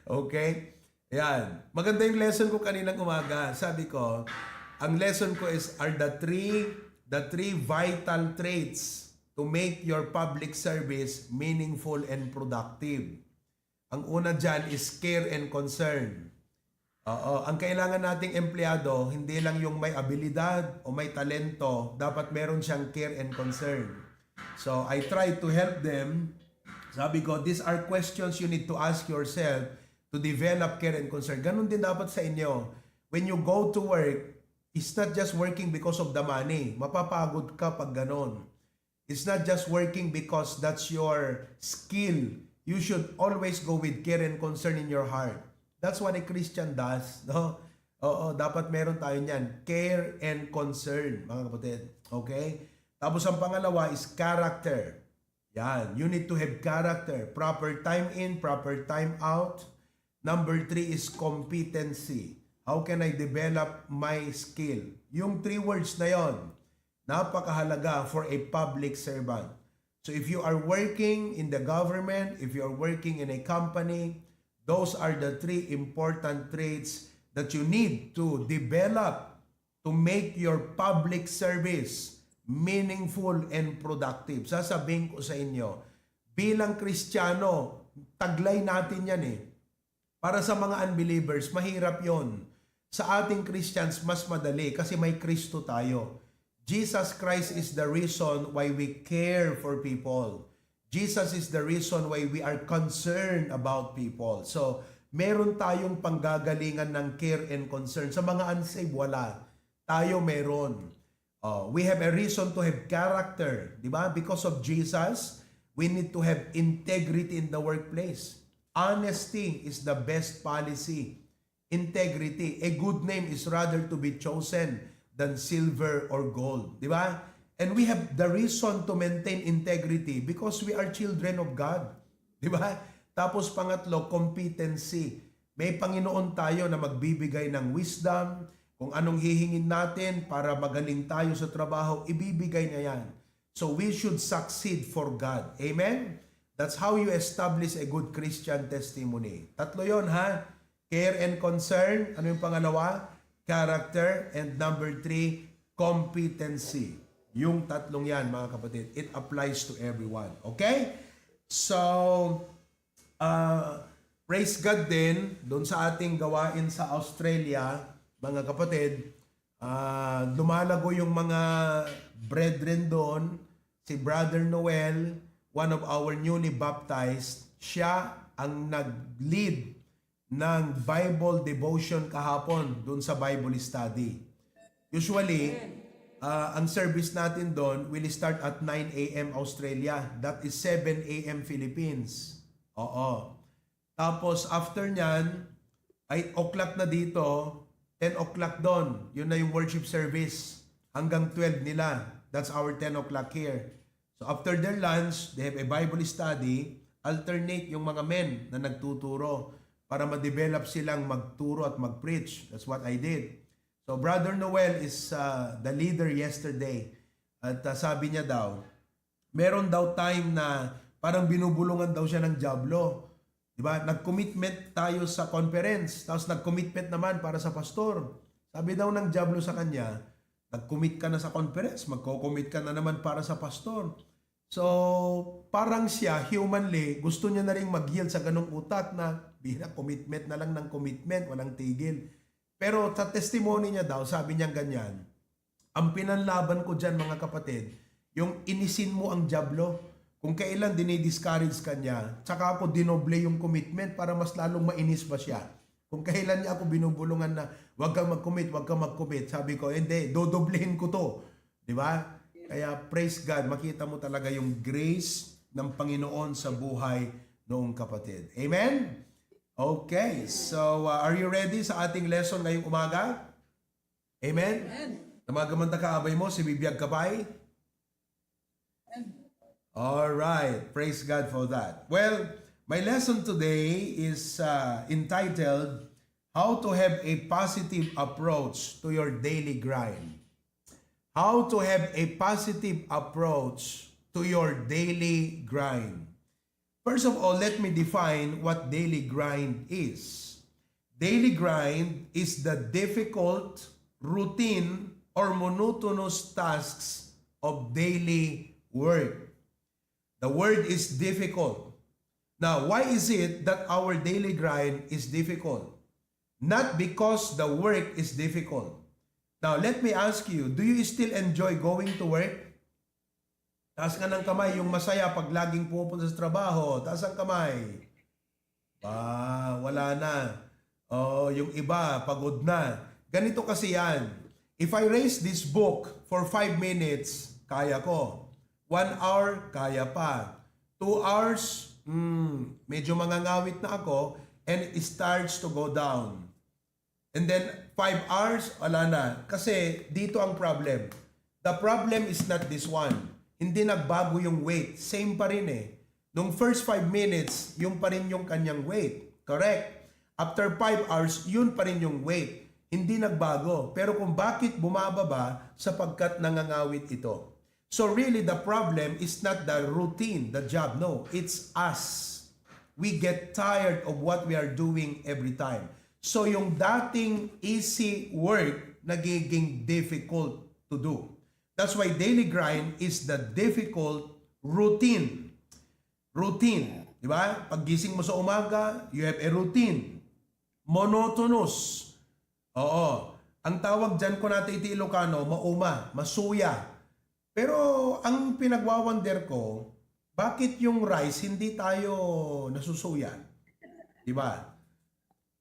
Okay? Yan. Maganda yung lesson ko kaninang umaga. Sabi ko, ang lesson ko is are the three the three vital traits to make your public service meaningful and productive. Ang una dyan is care and concern. Oo, ang kailangan nating empleyado, hindi lang yung may abilidad o may talento, dapat meron siyang care and concern. So, I try to help them. Sabi ko, these are questions you need to ask yourself to develop care and concern. Ganun din dapat sa inyo. When you go to work, it's not just working because of the money. Mapapagod ka pag ganun. It's not just working because that's your skill. You should always go with care and concern in your heart. That's what a Christian does, no? Oo, dapat meron tayo niyan. Care and concern, mga kapatid. Okay? Tapos ang pangalawa is character. Yan, you need to have character. Proper time in, proper time out. Number three is competency. How can I develop my skill? Yung three words na yon, napakahalaga for a public servant. So if you are working in the government, if you are working in a company, those are the three important traits that you need to develop to make your public service meaningful and productive. Sasabihin ko sa inyo, bilang Kristiyano, taglay natin yan eh. Para sa mga unbelievers, mahirap yon. Sa ating Christians, mas madali kasi may Kristo tayo. Jesus Christ is the reason why we care for people. Jesus is the reason why we are concerned about people. So, meron tayong panggagalingan ng care and concern. Sa mga unsaved, wala. Tayo meron. Oh, we have a reason to have character, di ba? Because of Jesus, we need to have integrity in the workplace. Honesty is the best policy. Integrity. A good name is rather to be chosen than silver or gold. Di ba? And we have the reason to maintain integrity because we are children of God. Di ba? Tapos pangatlo, competency. May Panginoon tayo na magbibigay ng wisdom, kung anong hihingin natin para magaling tayo sa trabaho, ibibigay niya yan. So we should succeed for God. Amen? That's how you establish a good Christian testimony. Tatlo yon, ha? Care and concern. Ano yung pangalawa? Character. And number three, competency. Yung tatlong yan, mga kapatid, it applies to everyone. Okay? So, uh, praise God din doon sa ating gawain sa Australia, mga kapatid. Uh, lumalago yung mga brethren doon. Si Brother Noel, one of our newly baptized, siya ang nag-lead ng Bible devotion kahapon doon sa Bible study. Usually, uh, ang service natin doon will start at nine a m Australia. That is seven a m Philippines. Oo. Tapos after niyan, eight o'clock na dito, ten o'clock doon. Yun na yung worship service. Hanggang twelve nila. That's our ten o'clock here. So after their lunch, they have a Bible study. Alternate yung mga men na nagtuturo para ma-develop silang magturo at mag-preach. That's what I did. So Brother Noel is uh, the leader yesterday. At uh, sabi niya daw, meron daw time na parang binubulungan daw siya ng Diablo. Di ba? Nag-commitment tayo sa conference, tapos nag-commitment naman para sa pastor. Sabi daw ng Diablo sa kanya, "Nag-commit ka na sa conference, magko-commit ka na naman para sa pastor." So, parang siya, humanly, gusto niya na rin mag-yield sa ganong utak na, "Bira, commitment na lang ng commitment, walang tigil." Pero sa testimony niya daw, sabi niya ganyan, "Ang pinanlaban ko dyan, mga kapatid, yung inisin mo ang Diablo. Kung kailan dinidiscourage ka niya, tsaka ako dinoble yung commitment para mas lalong mainis pa siya. Kung kailan niya ako binubulungan na, 'Wag kang mag-commit, 'wag kang mag-commit,' sabi ko, 'Hindi, dodoblehin ko to.'" Di ba? Kaya praise God, makita mo talaga yung grace ng Panginoon sa buhay noong kapatid. Amen? Okay, so uh, are you ready sa ating lesson ngayong umaga? Amen? Amen. Namagamanta ka, abay mo, si Bibiag Kapay? All right. Praise God for that. Well, my lesson today is uh, entitled How to Have a Positive Approach to Your Daily Grind. How to have a positive approach to your daily grind. First of all, let me define what daily grind is. Daily grind is the difficult, routine, or monotonous tasks of daily work. The word is difficult. Now, why is it that our daily grind is difficult? Not because the work is difficult. Now, let me ask you, do you still enjoy going to work? Taas nga ng kamay, yung masaya pag laging pumupunta sa trabaho. Taas ang kamay. Ba, wala na. O, yung iba, pagod na. Ganito kasi yan. If I raise this book for five minutes, kaya ko. One hour, kaya pa. Two hours, hmm, medyo mangangawit na ako and it starts to go down. And then, five hours, wala na. Kasi dito ang problem. The problem is not this one. Hindi nagbago yung weight. Same pa rin eh. Nung first five minutes, yun pa rin yung kanyang weight. Correct? After five hours, yun pa rin yung weight. Hindi nagbago. Pero kung bakit bumababa, sapagkat nangangawit ito. So really, the problem is not the routine, the job. No, it's us. We get tired of what we are doing every time. So yung dating easy work, nagiging difficult to do. That's why daily grind is the difficult routine. Routine, di ba? Paggising mo sa umaga, you have a routine. Monotonous. Oo. Ang tawag dyan, kung natin iti Ilocano, mauma, masuya. Pero ang pinagwawonder ko, bakit yung rice hindi tayo nasusuyan? Di ba?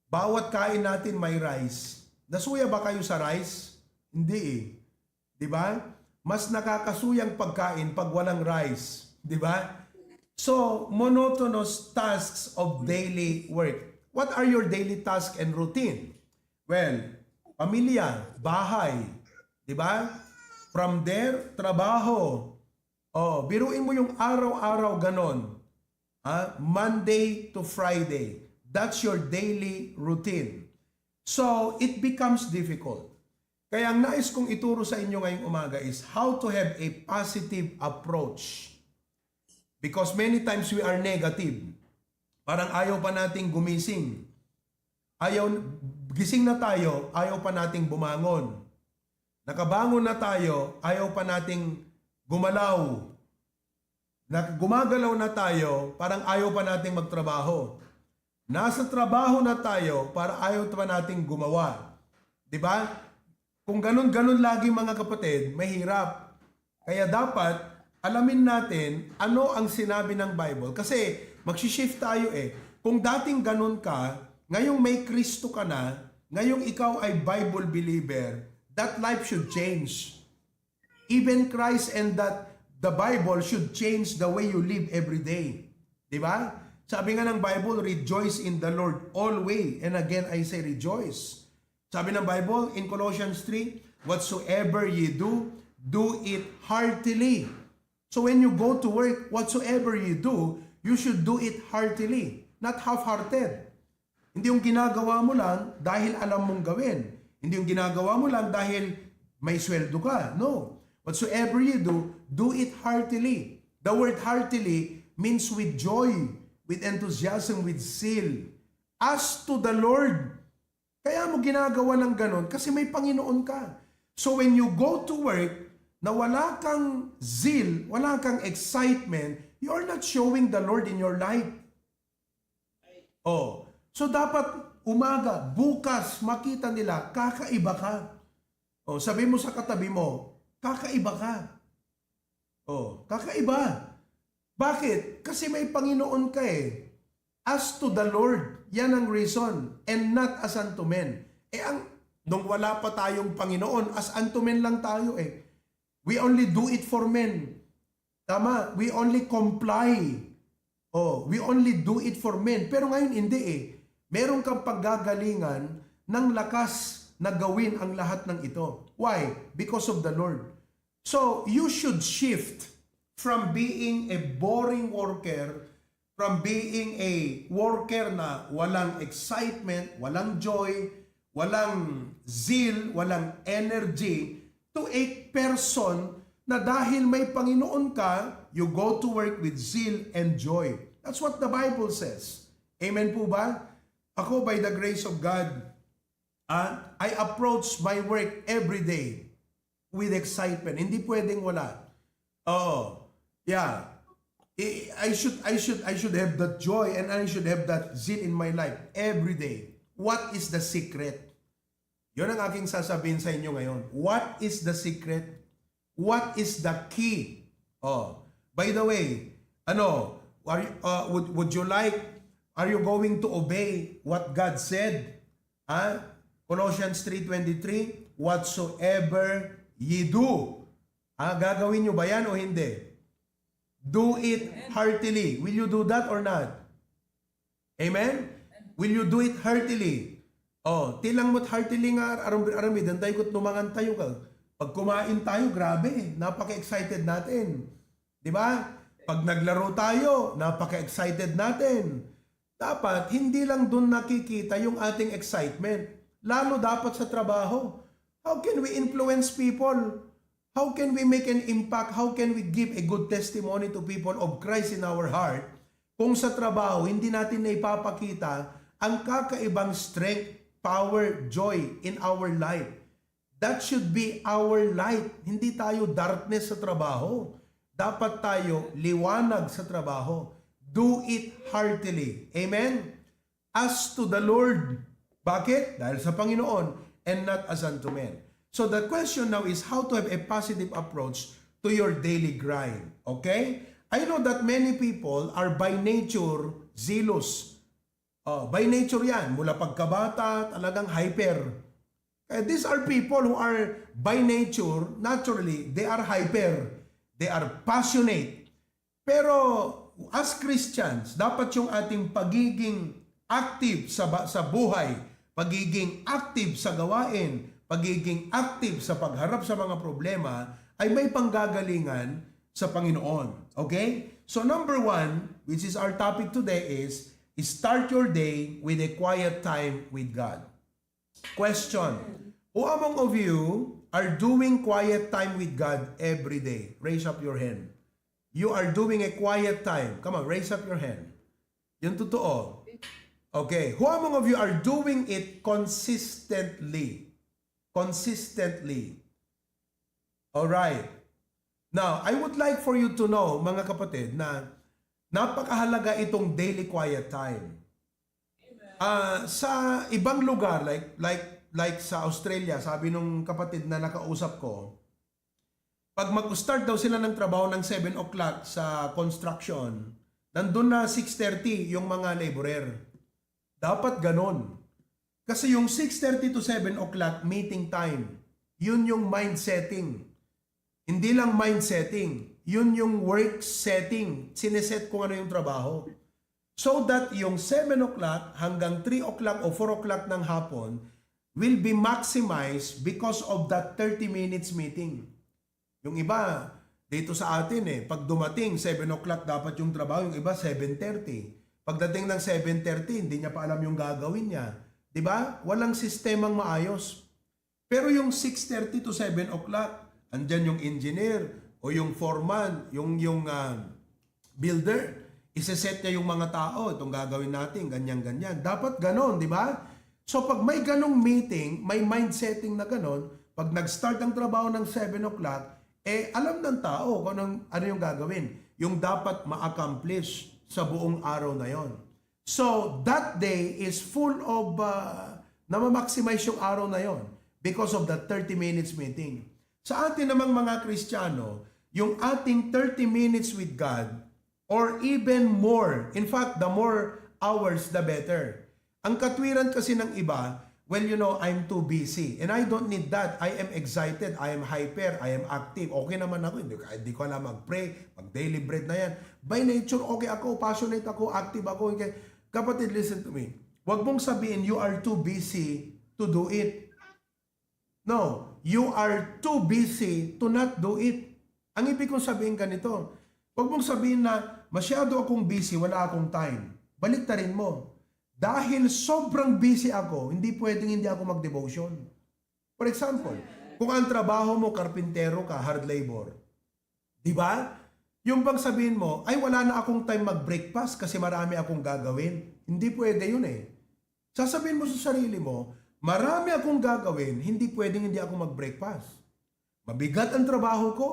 Bawat kain natin may rice. Nasuya ba kayo sa rice? Hindi eh. Di ba? Mas nakakasuyang pagkain pag walang rice. Di ba? So, monotonous tasks of daily work. What are your daily tasks and routine? Well, pamilya, bahay, di ba? From there, trabaho. Oh, biruin mo yung araw-araw ganon. Ha? Monday to Friday. That's your daily routine. So, it becomes difficult. Kaya ang nais kong ituro sa inyo ngayong umaga is how to have a positive approach. Because many times we are negative. Parang ayaw pa nating gumising. Ayaw, gising na tayo, ayaw pa nating bumangon. Nakabangon na tayo, ayaw pa nating gumalaw. Na gumagalaw na tayo, parang ayaw pa nating magtrabaho. Nasa trabaho na tayo, para ayaw pa nating gumawa. Di ba? Kung ganun-ganun lagi, mga kapatid, mahirap. Kaya dapat alamin natin ano ang sinabi ng Bible. Kasi magsishift tayo eh. Kung dating ganun ka, ngayong may Kristo ka na, ngayong ikaw ay Bible believer, that life should change. Even Christ and that the Bible should change the way you live every day. Di ba? Sabi nga ng Bible, "Rejoice in the Lord always." And again, I say rejoice. Sabi ng Bible in Colossians three, "Whatsoever ye do, do it heartily." So when you go to work, whatsoever you do, you should do it heartily, not half-hearted. Hindi yung ginagawa mo lang dahil alam mong gawin. Hindi yung ginagawa mo lang dahil may sweldo ka. No. Whatsoever you do, do it heartily. The word heartily means with joy, with enthusiasm, with zeal. As to the Lord. Kaya mo ginagawa ng ganon kasi may Panginoon ka. So when you go to work na wala kang zeal, wala kang excitement, you are not showing the Lord in your life. Oh. So dapat umaga, bukas, makita nila, kakaiba ka. Oh, sabi mo sa katabi mo, kakaiba ka. Oh, kakaiba. Bakit? Kasi may Panginoon ka eh. As to the Lord, yan ang reason, and not as unto men. Eh ang, nung wala pa tayong Panginoon, as unto men lang tayo eh. We only do it for men. Tama? We only comply. Oh, we only do it for men. Pero ngayon, hindi eh. Meron kang paggagalingan ng lakas na gawin ang lahat ng ito. Why? Because of the Lord. So, you should shift from being a boring worker, from being a worker na walang excitement, walang joy, walang zeal, walang energy, to a person na dahil may Panginoon ka, you go to work with zeal and joy. That's what the Bible says. Amen po ba? Ako, by the grace of God, ah, I approach my work every day with excitement. Hindi pwedeng wala. Oh, yeah. I, I should I should I should have that joy and I should have that zeal in my life every day. What is the secret? Yun ang aking sasabihin sa inyo ngayon. What is the secret? What is the key? Oh, by the way, ano, are you, uh, would, would you like, are you going to obey what God said? Ha? Colossians three twenty-three, "Whatsoever ye do." Ha? Gagawin nyo ba yan o hindi? Do it heartily. Will you do that or not? Amen? Will you do it heartily? Oh, tilang mo't heartily nga aram aramiden tayo ket numangan tayo ka. Pag kumain tayo, grabe, napaka-excited natin. Di ba? Pag naglaro tayo, napaka-excited natin. Dapat hindi lang dun nakikita yung ating excitement. Lalo dapat sa trabaho. How can we influence people? How can we make an impact? How can we give a good testimony to people of Christ in our heart kung sa trabaho hindi natin naipapakita ang kakaibang strength, power, joy in our life? That should be our light. Hindi tayo darkness sa trabaho. Dapat tayo liwanag sa trabaho. Do it heartily. Amen? As to the Lord. Bakit? Dahil sa Panginoon and not as unto men. So the question now is how to have a positive approach to your daily grind. Okay? I know that many people are by nature zealous. Oh, by nature yan. Mula pagkabata, talagang hyper. Kaya these are people who are by nature, naturally, they are hyper. They are passionate. Pero as Christians, dapat yung ating pagiging active sa, ba- sa buhay, pagiging active sa gawain, pagiging active sa pagharap sa mga problema ay may panggagalingan sa Panginoon. Okay? So number one, which is our topic today, is start your day with a quiet time with God. Question. Who among of you are doing quiet time with God every day? Raise up your hand. You are doing a quiet time. Come on, raise up your hand. Yung totoo. Okay. Who among of you are doing it consistently? Consistently. All right. Now, I would like for you to know, mga kapatid, na napakahalaga itong daily quiet time. Ah, sa ibang lugar, like like like sa Australia, sabi nung kapatid na nakausap ko, pag mag-start daw sila ng trabaho ng seven o'clock sa construction, nandun na six thirty yung mga laborer. Dapat ganon. Kasi yung six thirty to seven o'clock meeting time, yun yung mind setting. Hindi lang mind setting, yun yung work setting. Sineset kung ano yung trabaho. So that yung seven o'clock hanggang three o'clock o four o'clock ng hapon will be maximized because of that thirty minutes meeting. Yung iba, dito sa atin eh, pag dumating, seven o'clock dapat yung trabaho, yung iba, seven thirty. Pagdating ng seven thirty, hindi niya pa alam yung gagawin niya. Di ba? Walang sistemang maayos. Pero yung six thirty to seven o'clock, andyan yung engineer o yung foreman, yung, yung ah, builder, iseset niya yung mga tao, itong gagawin natin, ganyan-ganyan. Dapat ganon, di ba? So pag may ganong meeting, may mind setting na ganon, pag nag-start ang trabaho ng seven o'clock, eh alam ng tao kung anong, ano yung gagawin, yung dapat ma-accomplish sa buong araw na yon. So that day is full of, uh, namamaximize yung araw na yon because of the thirty minutes meeting. Sa atin namang mga Kristiyano, yung ating thirty minutes with God, or even more, in fact, the more hours, the better. Ang katwiran kasi ng iba, well, you know, I'm too busy and I don't need that. I am excited, I am hyper, I am active. Okay naman ako, hindi, hindi ko alam mag-pray, mag-daily bread na yan. By nature, okay ako, passionate ako, active ako. Okay. Kapatid, listen to me. Huwag mong sabihin, you are too busy to do it. No, you are too busy to not do it. Ang ibig kong sabihin ganito, huwag mong sabihin na masyado akong busy, wala akong time. Baliktarin mo. Dahil sobrang busy ako, hindi pwedeng hindi ako mag-devotion. For example, kung ang trabaho mo, karpintero ka, hard labor, di ba? Yung bang sabihin mo, ay wala na akong time mag-breakfast kasi marami akong gagawin. Hindi pwede yun eh. Sasabihin mo sa sarili mo, marami akong gagawin, hindi pwedeng hindi ako mag-breakfast. Mabigat ang trabaho ko.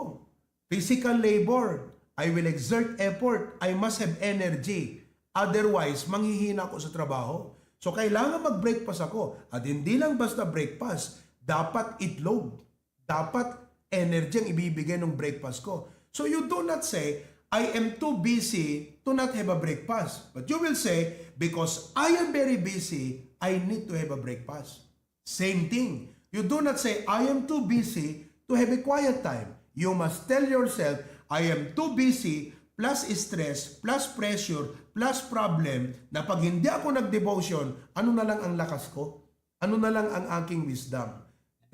Physical labor. I will exert effort. I must have energy. Otherwise, manghihina ako sa trabaho. So, kailangan mag-breakfast ako. At hindi lang basta breakfast, dapat itlog. Dapat energy ang ibibigay ng breakfast ko. So you do not say, "I am too busy to not have a breakfast." But you will say, "Because I am very busy, I need to have a breakfast." Same thing. You do not say, "I am too busy to have a quiet time." You must tell yourself, "I am too busy plus stress, plus pressure, plus problem na pag hindi ako nag-devotion, ano na lang ang lakas ko?" Ano na lang ang aking wisdom?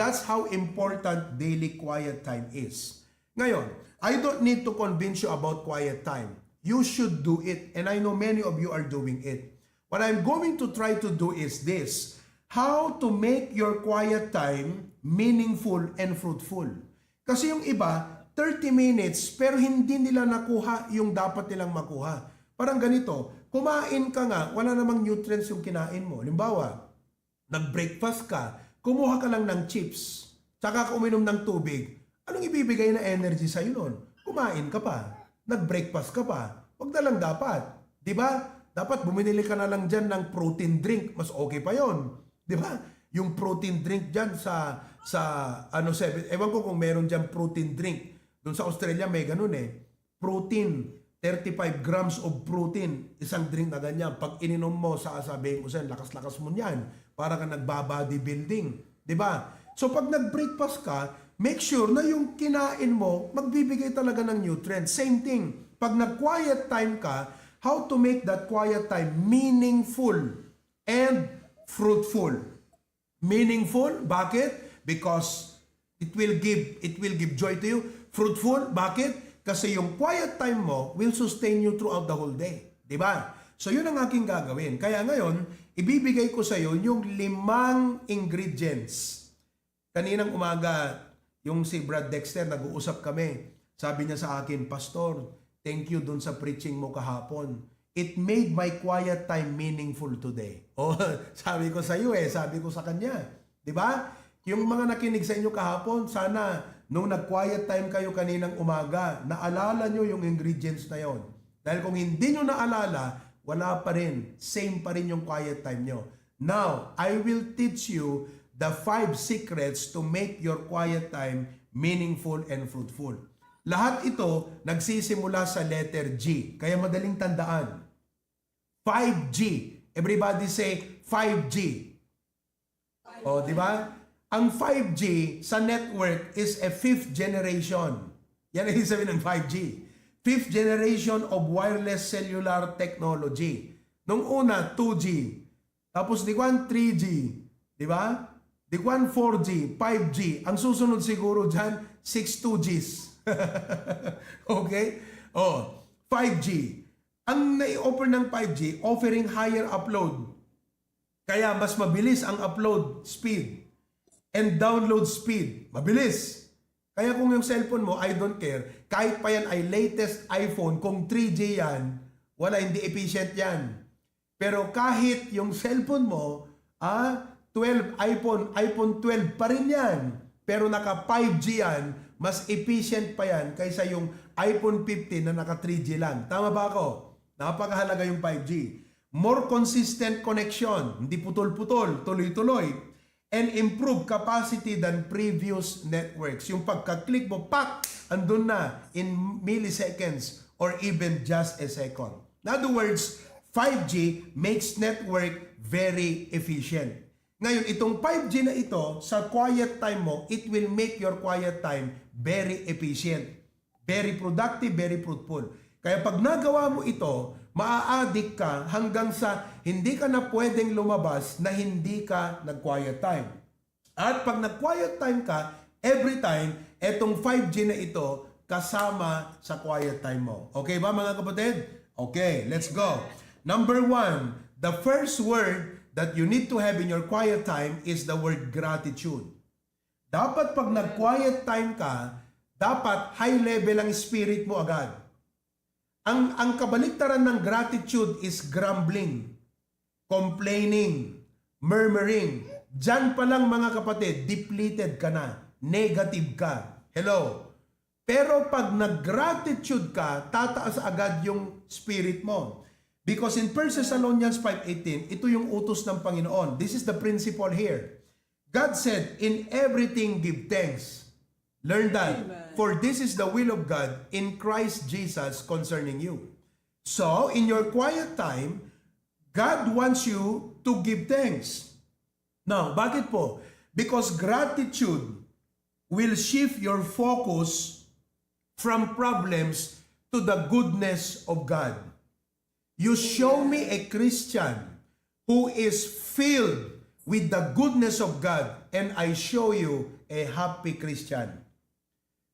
That's how important daily quiet time is. Ngayon, I don't need to convince you about quiet time. You should do it, and I know many of you are doing it. What I'm going to try to do is this, how to make your quiet time meaningful and fruitful. Kasi yung iba, thirty minutes, pero hindi nila nakuha yung dapat nilang makuha. Parang ganito, kumain ka nga, wala namang nutrients yung kinain mo. Halimbawa, nag-breakfast ka, kumuha ka lang ng chips, tsaka ka uminom ng tubig, anong ibibigay na energy sa'yo nun? Kumain ka pa, nag-breakfast ka pa, wag na lang dapat, di ba? Dapat bumili ka na lang dyan ng protein drink, mas okay pa yon, di ba? Yung protein drink dyan sa, sa ano, seven, ewan ko kung meron dyan protein drink. Doon sa Australia may ganun eh. Protein, thirty-five grams of protein, isang drink na ganyan. Pag ininom mo, sa sabihin ko sa'yo, lakas-lakas mo niyan. Para ka nagba-bodybuilding. Di ba? So pag nag-breakfast ka, make sure na yung kinain mo, magbibigay talaga ng nutrients. Same thing, pag nag-quiet time ka, how to make that quiet time meaningful and fruitful. Meaningful, bakit? Because it will give, it will give joy to you. Fruitful, bakit? Kasi yung quiet time mo will sustain you throughout the whole day. Di ba? So yun ang aking gagawin. Kaya ngayon, ibibigay ko sa iyo yung limang ingredients. Kaninang umaga, yung si Brad Dexter, nag-uusap kami. Sabi niya sa akin, "Pastor, thank you dun sa preaching mo kahapon. It made my quiet time meaningful today." Oh, sabi ko sa iyo eh, sabi ko sa kanya. Di ba? Yung mga nakinig sa inyo kahapon, sana nung nag-quiet time kayo kaninang umaga, naalala nyo yung ingredients na yon. Dahil kung hindi nyo naalala, wala pa rin, same pa rin yung quiet time nyo. Now, I will teach you the five secrets to make your quiet time meaningful and fruitful. Lahat ito nagsisimula sa letter G, kaya madaling tandaan. Five G. Everybody say, "Five G." Oh, di ba? Ang five G sa network is a fifth generation. Yan ang ibig sabihin ng five G. Fifth generation of wireless cellular technology. Nung una, two G. Tapos di kwan, three G. Di ba? Di kwan, four G, five G. Ang susunod siguro dyan, six two Gs. Okay? Oh, five G. Ang nai-offer ng five G, offering higher upload. Kaya mas mabilis ang upload speed and download speed. Mabilis. Kaya kung yung cellphone mo, I don't care, kahit pa yan ay latest iPhone, kung three G yan, wala, hindi efficient yan. Pero kahit yung cellphone mo, ah, twelve, iPhone, iPhone twelve pa rin yan. Pero naka five G yan, mas efficient pa yan kaysa yung iPhone fifteen na naka three G lang. Tama ba ako? Napakahalaga yung five G. More consistent connection, hindi putol-putol, tuloy-tuloy. And improve capacity than previous networks. Yung pagka-click mo, pak! Andun na in milliseconds or even just a second. In other words, five G makes network very efficient. Ngayon, itong five G na ito, sa quiet time mo, it will make your quiet time very efficient. Very productive, very fruitful. Kaya pag nagawa mo ito, maaadik ka hanggang sa hindi ka na pwedeng lumabas na hindi ka nag-quiet time. At pag nag-quiet time ka, every time, etong five G na ito kasama sa quiet time mo. Okay ba, mga kapatid? Okay, let's go. Number one, the first word that you need to have in your quiet time is the word gratitude. Dapat pag nag-quiet time ka, dapat high level ang spirit mo agad. Ang, ang kabaliktaran ng gratitude is grumbling, complaining, murmuring. Diyan pa lang, mga kapatid, depleted ka na, negative ka. Hello? Pero pag nag-gratitude ka, tataas agad yung spirit mo. Because in First Thessalonians five eighteen, ito yung utos ng Panginoon. This is the principle here. God said, "In everything give thanks." Learn that. Amen. "For this is the will of God in Christ Jesus concerning you." So, in your quiet time, God wants you to give thanks. Now, bakit po? Because gratitude will shift your focus from problems to the goodness of God. You show me a Christian who is filled with the goodness of God, and I show you a happy Christian.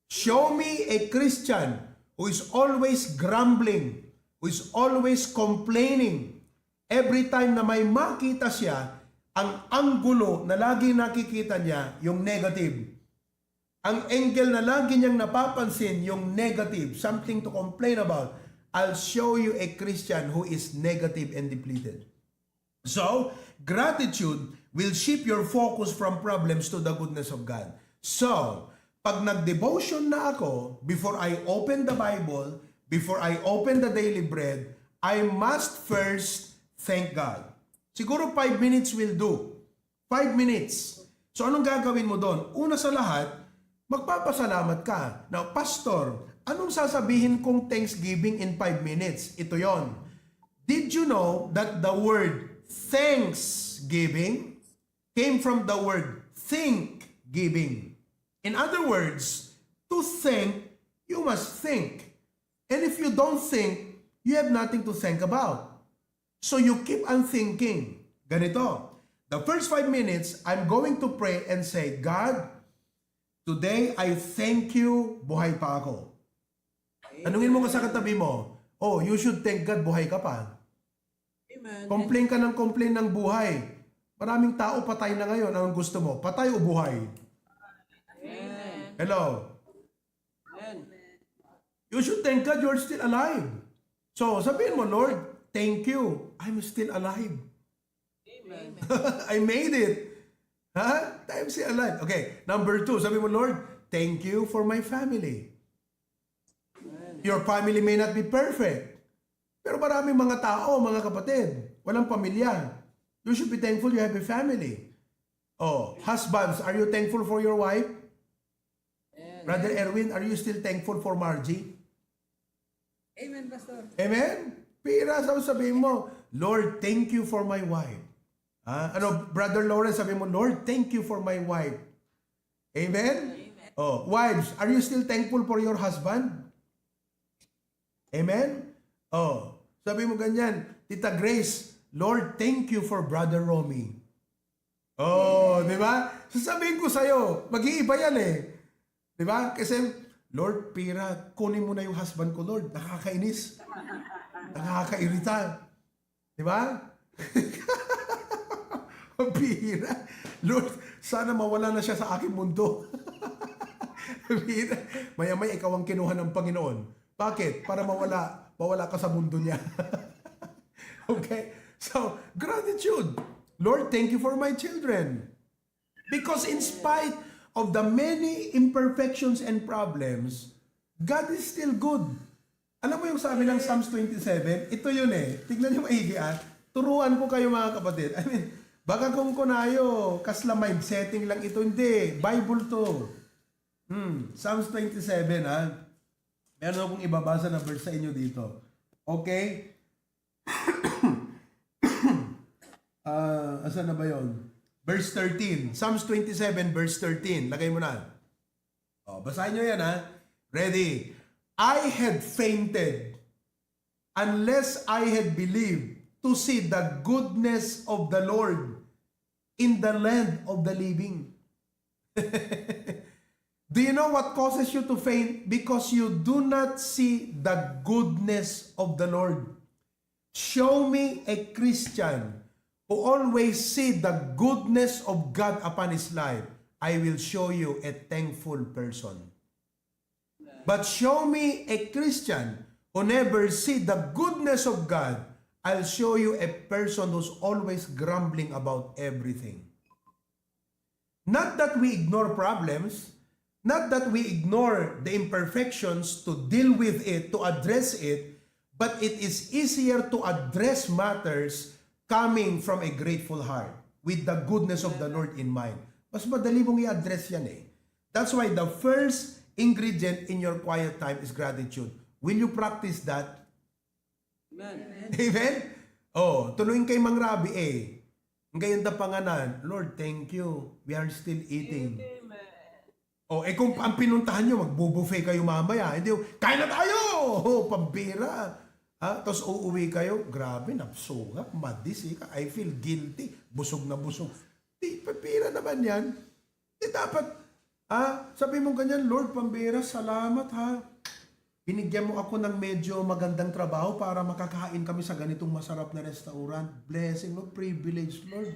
Show me a Christian who is always grumbling, who is always complaining. Every time na may makita siya, ang anggulo na lagi nakikita niya, yung negative. Ang angle na lagi niyang napapansin, yung negative, something to complain about. I'll show you a Christian who is negative and depleted. So, gratitude will shift your focus from problems to the goodness of God. So, pag nag-devotion na ako, before I open the Bible, before I open the daily bread, I must first thank God. Siguro five minutes will do. Five minutes. So, anong gagawin mo doon? Una sa lahat, magpapasalamat ka. Now, "Pastor, anong sasabihin kong thanksgiving in five minutes?" Ito yon. Did you know that the word thanksgiving came from the word think giving? In other words, to think, you must think. And if you don't think, you have nothing to think about. So you keep on thinking. Ganito, the first five minutes, I'm going to pray and say, "God, today I thank you, buhay pa ako." Tanungin mo ka sa katabi mo, "Oh, you should thank God, buhay ka pa." Amen. Complain ka ng complain ng buhay. Maraming tao patay na ngayon. Anong gusto mo? Patay o buhay? Amen. Hello? Amen. You should thank God you're still alive. So, sabihin mo, "Lord, thank you. I'm still alive." Amen. I made it. Ha? I'm still alive. Okay, number two, sabi mo, "Lord, thank you for my family." Amen. Your family may not be perfect. Pero maraming mga tao, mga kapatid, walang pamilya. You should be thankful you have a family. Oh, husbands, are you thankful for your wife? Amen. Brother Erwin, are you still thankful for Margie? Amen, Pastor. Amen? Pira sa sabihin mo, "Lord, thank you for my wife." Ah, ano, Brother Lawrence, sabi mo, "Lord, thank you for my wife." Amen? Amen. Oh, wives, are you still thankful for your husband? Amen? Oh, Sabi mo ganyan, "Tita Grace, Lord, thank you for Brother Romy." Oh, di ba? Sasabihin ko sa'yo, mag-iiba yan eh. Di ba? Kasi, "Lord, Pira, kunin mo na yung husband ko, Lord. Nakakainis. Nakakairita." Di ba? Ang bihira. "Lord, sana mawala na siya sa aking mundo." Ang bihira. Maya-maya ikaw ang kinuha ng Panginoon. Bakit? Para mawala, mawala ka sa mundo niya. Okay? So, gratitude. "Lord, thank you for my children." Because in spite of the many imperfections and problems, God is still good. Alam mo yung sabi ng Psalms twenty-seven? Ito yun eh. Tignan niyo maigi ah. Turuan ko kayo, mga kapatid. I mean, baka kung kunayo, kasla mind setting lang ito. Hindi. Bible to. Hmm. Psalms twenty-seven, ha? Meron akong ibabasa na verse sa inyo dito. Okay? Ah, asan na ba yon? Verse thirteen. Psalms twenty-seven, verse thirteen. Lagay mo na. Oh, basahin nyo yan, ha? Ready? "I had fainted unless I had believed to see the goodness of the Lord in the land of the living." Do you know what causes you to faint? Because you do not see the goodness of the Lord. Show me a Christian who always see the goodness of God upon his life. I will show you a thankful person. But show me a Christian who never see the goodness of God. I'll show you a person who's always grumbling about everything. Not that we ignore problems, not that we ignore the imperfections to deal with it, to address it, but it is easier to address matters coming from a grateful heart, with the goodness of the Lord in mind. Mas madali mong i-address yan eh. That's why the first ingredient in your quiet time is gratitude. Will you practice that? Amen. Amen? Oh, tuloy kay Mang Rabi eh. Ang gayanda panganan, "Lord, thank you. We are still eating." Amen. Oh, eh kung ang pinuntahan nyo, magbubuffet kayo mamaya. Hindi, "Kain na tayo!" Oh, pambira. Ha? Tapos uuwi kayo, "Grabe, napsuka, madis, ika. I feel guilty. Busog na busog." Di, pambira naman yan. Di dapat, ah, sabi mo ganyan, "Lord, pambira, salamat ha. Binigyan mo ako ng medyo magandang trabaho para makakain kami sa ganitong masarap na restaurant. Blessing, Lord, privilege, Lord."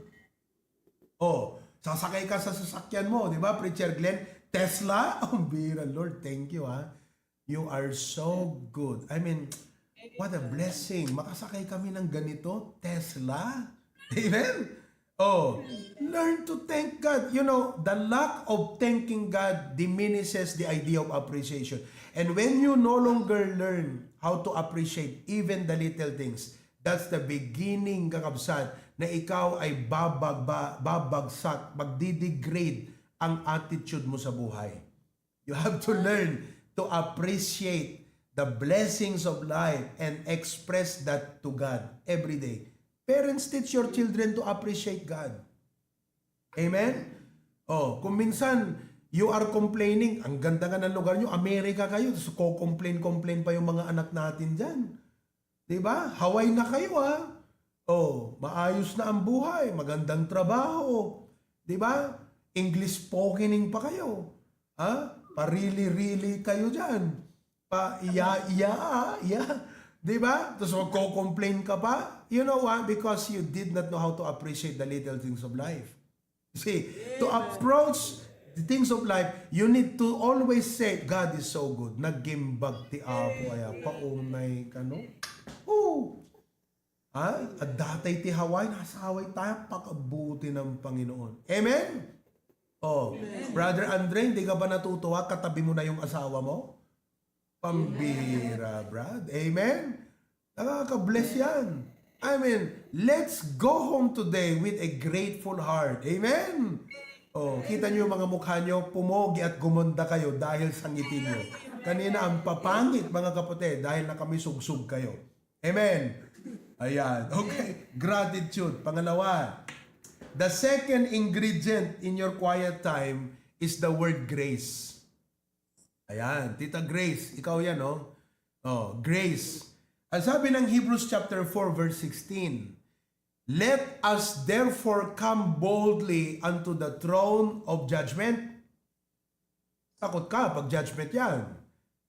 Oh, sasakay ka sa sasakyan mo, di ba, Preacher Glenn? Tesla? Ang bira, "Lord, thank you ha. You are so good." I mean, what a blessing. Makasakay kami ng ganito, Tesla. Amen? Oh, learn to thank God. You know, the lack of thanking God diminishes the idea of appreciation. And when you no longer learn how to appreciate even the little things, that's the beginning, kakabsat, na ikaw ay babagba-, babagsak, magdidegrade ang attitude mo sa buhay. You have to learn to appreciate the blessings of life and express that to God every day. Parents, teach your children to appreciate God. Amen? Oh, kung minsan, you are complaining, "Ang ganda nga ng lugar nyo, Amerika kayo," tapos ko-complain-complain pa yung mga anak natin dyan. Di ba? Hawaii na kayo, ah. Oh, maayos na ang buhay, magandang trabaho. Di ba? English spokening pa kayo. Ha? Parili-rili kayo dyan. Pa iya, iya, iya. Di ba? Tapos magko-complain ka pa. You know why? Because you did not know how to appreciate the little things of life. See, to approach the things of life, you need to always say, "God is so good." Nagimbag ti Apo, aya, paunay ka, no? Oh! Ha? Adda tay ti Hawaii, nasa Hawaii tayo, pakabuti ng Panginoon. Amen? Oh, Brother Andre, hindi ka ba natutuwa? Katabi mo na yung asawa mo? Pambira, Brad. Amen? Nakaka-bless yan. I mean, let's go home today with a grateful heart. Amen? Oh, kita niyo yung mga mukha niyo, pumogi at gumanda kayo dahil sa ngiti niyo. Kanina, ang papangit, mga kapatid, dahil nakamisogsog kayo. Amen? Ayan. Okay. Gratitude. Pangalawa, the second ingredient in your quiet time is the word grace. Ayan, Tita Grace, ikaw yan, no? Oh, grace. Ang sabi ng Hebrews chapter four verse sixteen, "Let us therefore come boldly unto the throne of judgment." Takot ka pag judgment yan.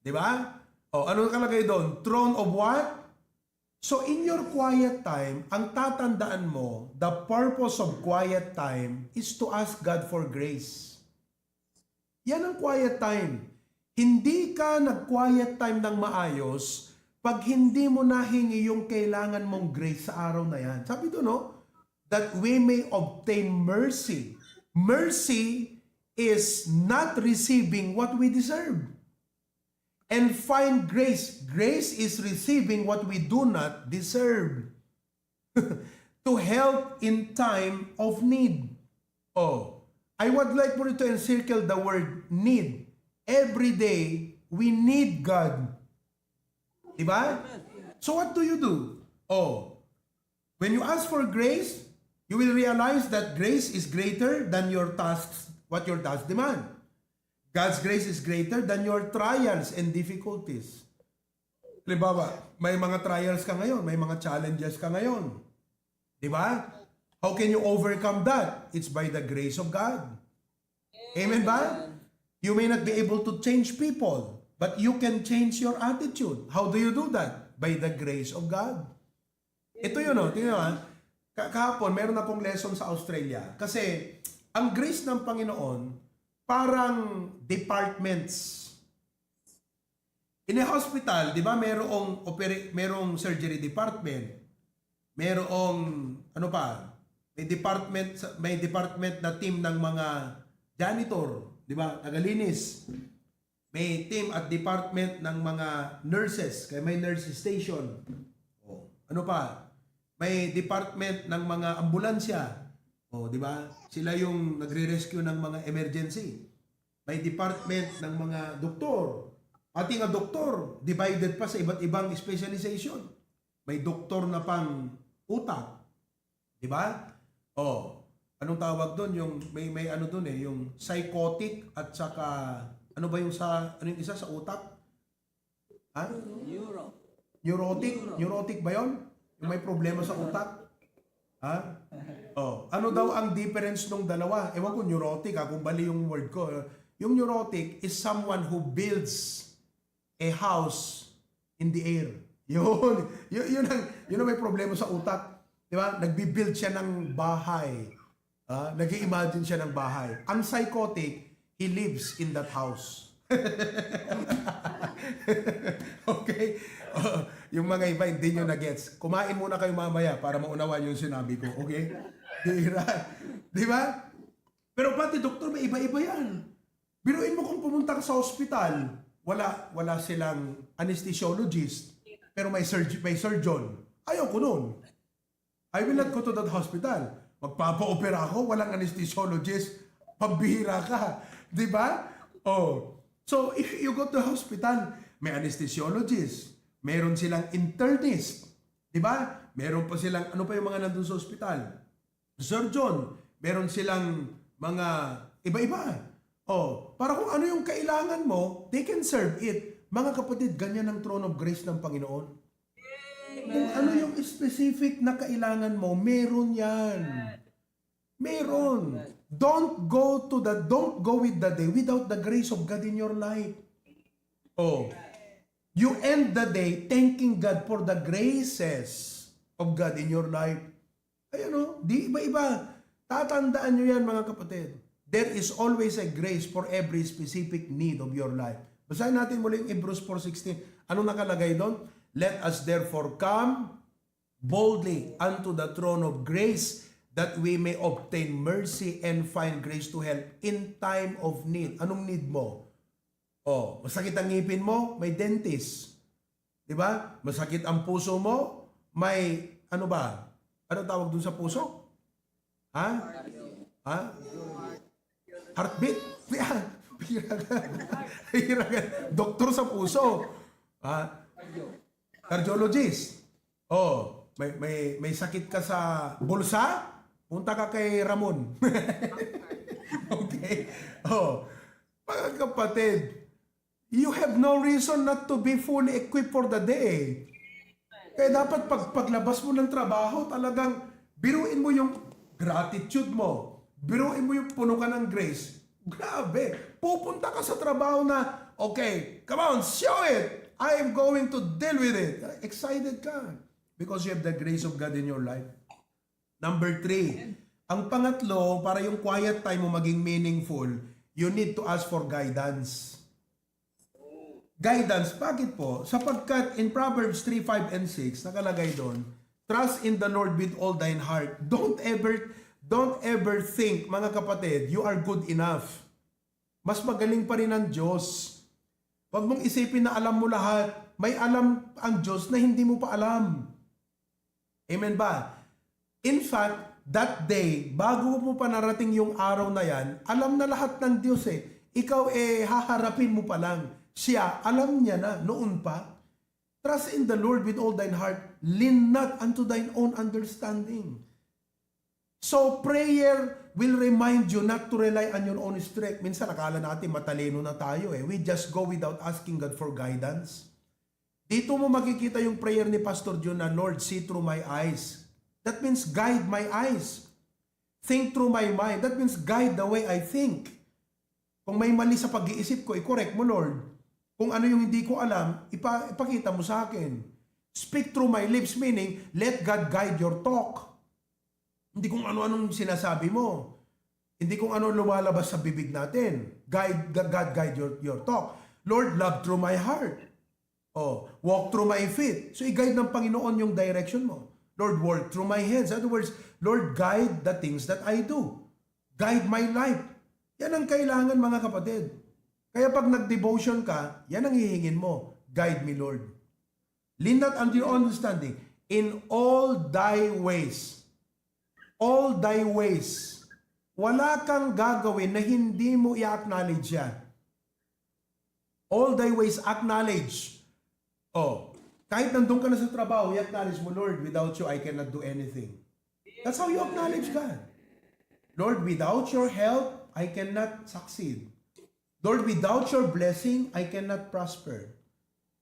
Di ba? O, ano nakalagay doon? Throne of what? So in your quiet time, ang tatandaan mo, the purpose of quiet time is to ask God for grace. Yan ang quiet time. Hindi ka nag-quiet time ng maayos pag hindi mo nahingi yung kailangan mong grace sa araw na yan. Sabi doon, no? That we may obtain mercy. Mercy is not receiving what we deserve. And find grace. Grace is receiving what we do not deserve. To help in time of need. Oh, I would like for you to encircle the word need. Every day, we need God. Di ba? So what do you do? Oh, when you ask for grace, you will realize that grace is greater than your tasks, what your tasks demand. God's grace is greater than your trials and difficulties. Halimbawa, may mga trials ka ngayon, may mga challenges ka ngayon. Di ba? How can you overcome that? It's by the grace of God. Amen ba? You may not be able to change people, but you can change your attitude. How do you do that? By the grace of God. Ito yun, oh. Tingnan mo, ah. Ka- kahapon, meron akong lesson sa Australia. Kasi, ang grace ng Panginoon, parang departments. In a hospital, di ba, merong opera- merong surgery department, merong, ano pa, may department, sa- may department na team ng mga janitor, di ba, tagalinis. May team at department ng mga nurses, kaya may nurse station. O, ano pa? May department ng mga ambulansya. O, di ba? Sila yung nagre-rescue ng mga emergency. May department ng mga doktor. Pati nga doktor, divided pa sa iba't ibang specialization. May doktor na pang utak. Di ba? Oh, anong tawag doon? Yung may, may ano doon eh, yung psychotic at saka, ano ba yung sa, ano yung isa sa utak? Ha? Neuro. Neurotic? Neurotic ba yon? Yung may problema sa utak? Ha? Oh, ano daw ang difference ng dalawa? Ewan ko, neurotic ha, kung bali yung word ko. Yung neurotic is someone who builds a house in the air. Yun. Yun, yun, ang, yun ang may problema sa utak. Di ba? Nagbibuild siya ng bahay. Ah, nag-i-imagine siya ng bahay. Ang psychotic, he lives in that house. Okay? Oh, yung mga iba, hindi nyo na-gets. Kumain muna kayo mamaya para maunawaan yung sinabi ko. Okay? Bira. Di ba? Pero pati doktor, may iba-iba yan. Biruin mo kung pumunta ka sa ospital, wala, wala silang anesthesiologist, pero may, surg- may surgeon. Ayaw ko nun. I will not go to that hospital. Magpapa-opera ako, walang anesthesiologist. Pambihira ka. Di ba? Oh. So, if you go to hospital, may anesthesiologist. Meron silang internist. Di ba? Meron pa silang, ano pa yung mga nandun sa ospital? Surgeon. Meron silang mga iba-iba. Oh, para kung ano yung kailangan mo, they can serve it. Mga kapatid, ganyan ang throne of grace ng Panginoon. Kung ano yung specific na kailangan mo, meron yan. Meron. Don't go to the, don't go with the day without the grace of God in your life. Oh. You end the day thanking God for the graces of God in your life. Ayan o, di iba-iba. Tatandaan nyo yan, mga kapatid. There is always a grace for every specific need of your life. Basahin natin muli yung Hebrews four sixteen. Anong nakalagay doon? "Let us therefore come boldly unto the throne of grace, that we may obtain mercy and find grace to help in time of need." Anong need mo? Oh, masakit ang ngipin mo? May dentist. Di ba? Masakit ang puso mo? May, ano ba? Ano tawag dun sa puso? Ha? Ha? Heartbeat? Yan. Bihira ka. Bihira ka. Doktor sa puso. Ha? Cardiologist. Oh, may, may, may sakit ka sa bulsa? Punta ka kay Ramon. Okay? Oh, mga kapatid, you have no reason not to be fully equipped for the day. Kaya dapat pag paglabas mo ng trabaho, talagang biruin mo yung gratitude mo. Biruin mo yung puno ka ng grace. Grabe. Pupunta ka sa trabaho na, "Okay, come on, show it. I am going to deal with it." Excited ka because you have the grace of God in your life. Number three, ang pangatlo, para yung quiet time mo maging meaningful, you need to ask for guidance. Guidance, bakit po? Sapagkat in Proverbs three, five, and six, nakalagay doon, "Trust in the Lord with all thine heart." Don't ever, don't ever think, mga kapatid, you are good enough. Mas magaling pa rin ang Diyos. Huwag mong isipin na alam mo lahat. May alam ang Diyos na hindi mo pa alam. Amen ba? In fact, that day, bago mo pa narating yung araw na yan, alam na lahat ng Diyos eh. Ikaw eh, haharapin mo pa lang. Siya, alam niya na, noon pa. "Trust in the Lord with all thine heart. Lean not unto thine own understanding." So, prayer will remind you not to rely on your own strength. Minsan, akala natin matalino na tayo eh. We just go without asking God for guidance. Dito mo makikita yung prayer ni Pastor John na, "Lord, see through my eyes." That means, "Guide my eyes. Think through my mind." That means, "Guide the way I think." Kung may mali sa pag-iisip ko, i-correct mo, Lord. Kung ano yung hindi ko alam, ipa- ipakita mo sa akin. "Speak through my lips," meaning, let God guide your talk. Hindi kung ano-anong sinasabi mo. Hindi kung ano lumalabas sa bibig natin. Guide, God guide your, your talk. "Lord, love through my heart." Oh, "Walk through my feet." So, i-guide ng Panginoon yung direction mo. "Lord, work through my hands." In other words, "Lord, guide the things that I do. Guide my life." Yan ang kailangan, mga kapatid. Kaya pag nag-devotion ka, yan ang hihingin mo. "Guide me, Lord. Lean not unto your own understanding. In all thy ways." All thy ways. Wala kang gagawin na hindi mo i-acknowledge yan. All thy ways, acknowledge. Oh, kahit nandun ka na sa trabaho, i-acknowledge mo, "Lord, without you, I cannot do anything." That's how you acknowledge God. "Lord, without your help, I cannot succeed. Lord, without your blessing, I cannot prosper.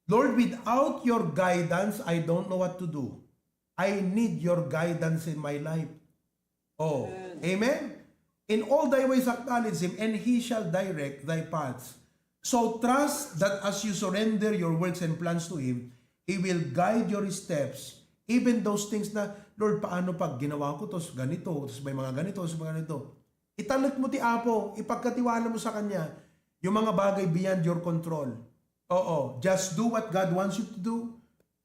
Lord, without your guidance, I don't know what to do. I need your guidance in my life." Oh, amen? "In all thy ways acknowledge him, and he shall direct thy paths." So trust that as you surrender your works and plans to him, he will guide your steps. Even those things na, "Lord, paano pag ginawa ko, tos ganito, tos may mga ganito, tos may ganito." Italik mo ti Apo, ipagkatiwala mo sa Kanya yung mga bagay beyond your control. Oo, just do what God wants you to do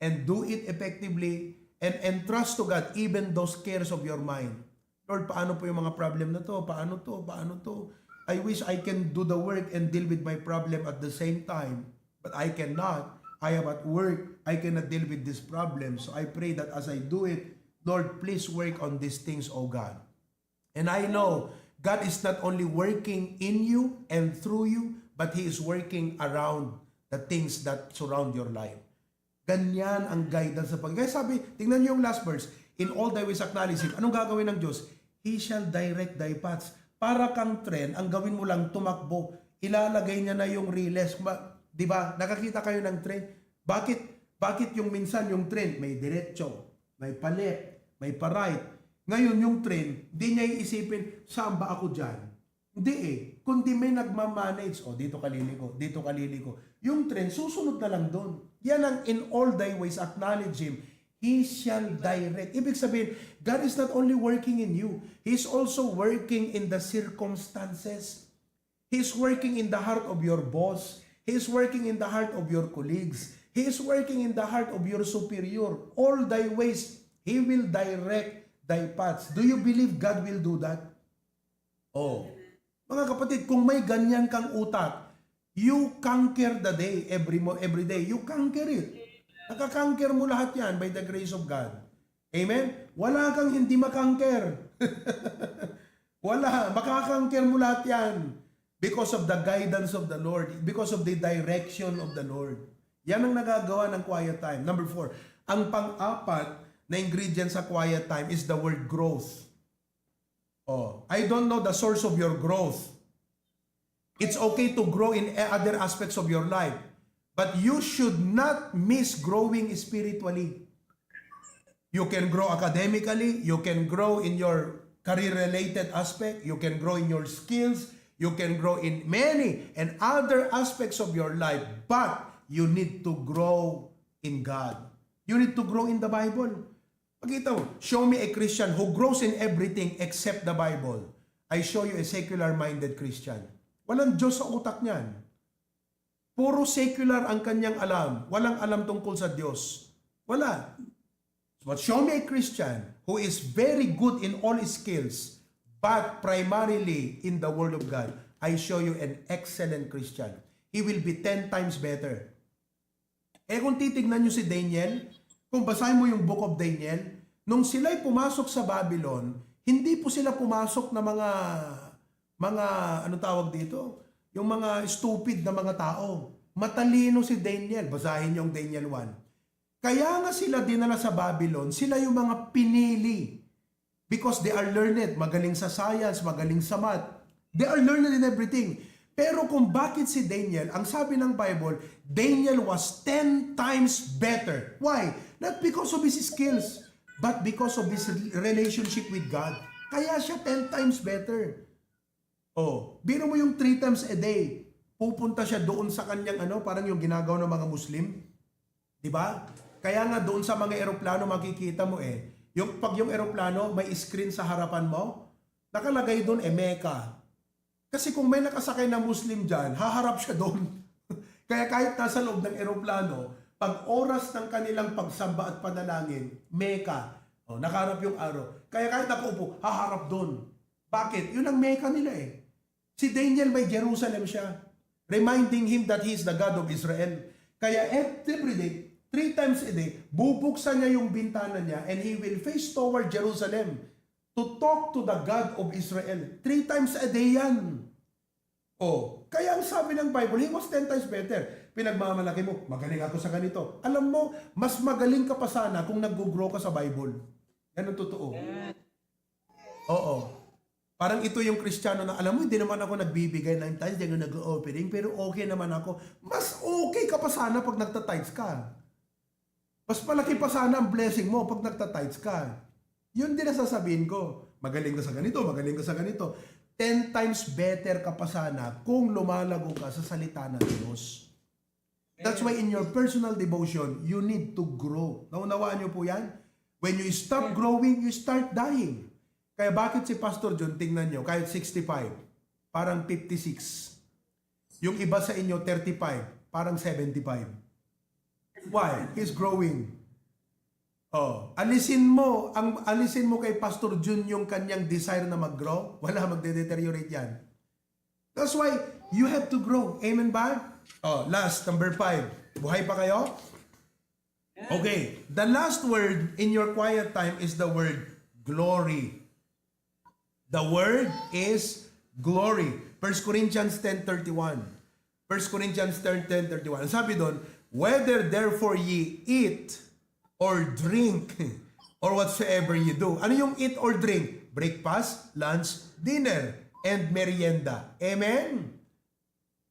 and do it effectively and entrust to God even those cares of your mind. "Lord, paano po yung mga problem na to? Paano to? Paano to? I wish I can do the work and deal with my problem at the same time. But I cannot. I am at work. I cannot deal with this problem. So I pray that as I do it, Lord, please work on these things, oh God." And I know God is not only working in you and through you, but He is working around the things that surround your life. Ganyan ang guidance sa pag-, kaya sabi, tingnan niyo yung last verse, "In all thy ways acknowledge him." Anong gagawin ng Diyos? "He shall direct thy paths." Para kang tren, ang gawin mo lang tumakbo. Ilalagay niya na yung riles. Ma-, di ba? Nakakita kayo ng tren? Bakit? Bakit yung minsan yung tren may diretso, may pa-left, may pa-right? Ngayon yung tren, di niya iisipin, "Saan ba ako dyan?" Hindi eh. Kundi may nagmamanage. "O, dito ka liliko, dito ka liliko." Yung tren, susunod na lang doon. Yan ang "In all thy ways acknowledge him, he shall direct." Ibig sabihin, God is not only working in you, He is also working in the circumstances. He is working in the heart of your boss. He is working in the heart of your colleagues. He is working in the heart of your superior. "All thy ways, He will direct thy paths." Do you believe God will do that? Oh. Mga kapatid, kung may ganyan kang utak, you conquer the day every mo every day. You conquer it. Nakakonquer mo lahat yan by the grace of God. Amen? Wala kang hindi makonquer. Wala. Makakonquer mo lahat yan because of the guidance of the Lord, because of the direction of the Lord. Yan ang nagagawa ng quiet time. Number four, ang pang-apat na ingredient sa quiet time is the word growth. Oh, I don't know the source of your growth. It's okay to grow in other aspects of your life, but you should not miss growing spiritually. You can grow academically, you can grow in your career-related aspect, you can grow in your skills, you can grow in many and other aspects of your life, but you need to grow in God. You need to grow in the Bible. Pakita mo, show me a Christian who grows in everything except the Bible. I show you a secular-minded Christian. Walang Diyos sa utak niyan. Puro secular ang kanyang alam. Walang alam tungkol sa Diyos. Wala. But show me a Christian who is very good in all skills, but primarily in the Word of God. I show you an excellent Christian. He will be ten times better. Eh, kung titignan nyo si Daniel, kung basahin mo yung Book of Daniel, nung sila'y pumasok sa Babylon, hindi po sila pumasok na mga, mga, ano tawag dito? Yung mga stupid na mga tao. Matalino si Daniel. Basahin nyo ang Daniel one. Kaya nga sila dinala sa Babylon, sila yung mga pinili. Because they are learned, magaling sa science, magaling sa math. They are learned in everything. Pero kung bakit si Daniel, ang sabi ng Bible, Daniel was ten times better. Why? Not because of his skills, but because of his relationship with God. Kaya siya ten times better. Oh, biro mo yung three times a day. Pupunta siya doon sa kanyang ano, parang yung ginagawa ng mga Muslim. Di ba? Kaya nga doon sa mga eroplano makikita mo eh. Yung, pag yung eroplano, may screen sa harapan mo, nakalagay doon eh, Mecca. Kasi kung may nakasakay na Muslim dyan, haharap siya doon. Kaya kahit nasa loob ng eroplano, pag oras ng kanilang pagsamba at panalangin, Mecca. Oh, nakaharap yung arrow. Kaya kahit nakaupo, haharap doon. Bakit? Yun ang Mecca nila eh. Si Daniel may Jerusalem siya, reminding him that he is the God of Israel. Kaya every day, three times a day, bubuksan niya yung bintana niya and he will face toward Jerusalem to talk to the God of Israel. Three times a day yan. Oh, kaya ang sabi ng Bible, he was ten times better. Pinagmamalaki mo, magaling ako sa ganito. Alam mo, mas magaling ka pa sana kung nag-grow ka sa Bible. Yan ang totoo. Oo. Parang ito yung Kristiyano na, alam mo, hindi naman ako nagbibigay ng tithes, hindi ako nag-offering, pero okay naman ako. Mas okay ka pa sana pag nagta-tithes ka. Mas malaki pa sana ang blessing mo pag nagta-tithes ka. Yun din ang sasabihin ko. Magaling ka sa ganito, magaling ka sa ganito. Ten times better ka pa sana kung lumalago ka sa salita ng Diyos. That's why in your personal devotion, you need to grow. Naunawaan niyo po yan? When you stop growing, you start dying. Kaya bakit si Pastor John, tingnan niyo, kahit sixty-five, parang fifty-six. Yung iba sa inyo, thirty-five, parang seventy-five. Why? He's growing. Oh, alisin mo, ang alisin mo kay Pastor Jun yung kanyang desire na mag-grow, wala, magde-deteriorate yan. That's why you have to grow. Amen ba? Oh, last, number five. Buhay pa kayo? Okay. The last word in your quiet time is the word glory. The word is glory. First Corinthians ten thirty-one. First Corinthians ten, ten thirty-one. Ang sabi doon, "Whether therefore ye eat or drink, or whatsoever ye do." Ano yung eat or drink? Breakfast, lunch, dinner, and merienda. Amen?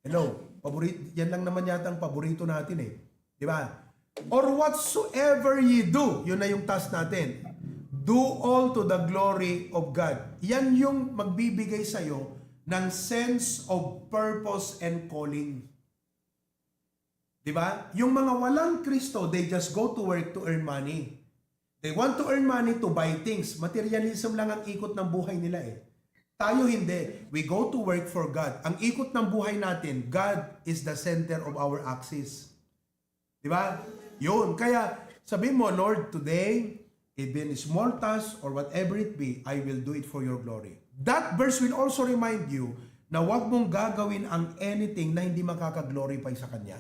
Hello? Paborit-, yan lang naman yata ang paborito natin eh. Di ba? "Or whatsoever ye do," yun na yung task natin. "Do all to the glory of God." Yan yung magbibigay sa'yo ng sense of purpose and calling. Di ba? Yung mga walang Kristo, they just go to work to earn money. They want to earn money to buy things. Materialism lang ang ikot ng buhay nila eh. Tayo hindi. We go to work for God. Ang ikot ng buhay natin, God is the center of our axis. Di ba? Yun. Kaya sabi mo, "Lord, today, even small task or whatever it be, I will do it for your glory." That verse will also remind you na wag mong gagawin ang anything na hindi makaka-glorify sa Kanya.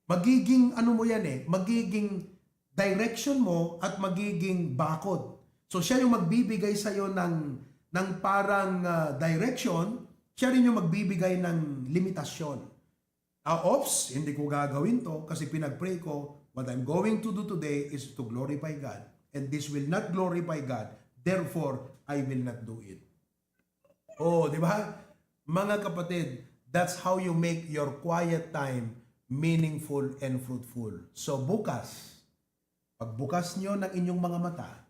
Magiging ano mo yan eh, magiging direction mo at magiging bakod. So siya yung magbibigay sa'yo ng, ng parang ah, direction, siya rin yung magbibigay ng limitasyon. Ah, oops, hindi ko gagawin to kasi pinag-pray ko, what I'm going to do today is to glorify God. And this will not glorify God, therefore, I will not do it. Oh, di ba? Mga kapatid, that's how you make your quiet time meaningful and fruitful. So bukas, Pagbukas nyo ng inyong mga mata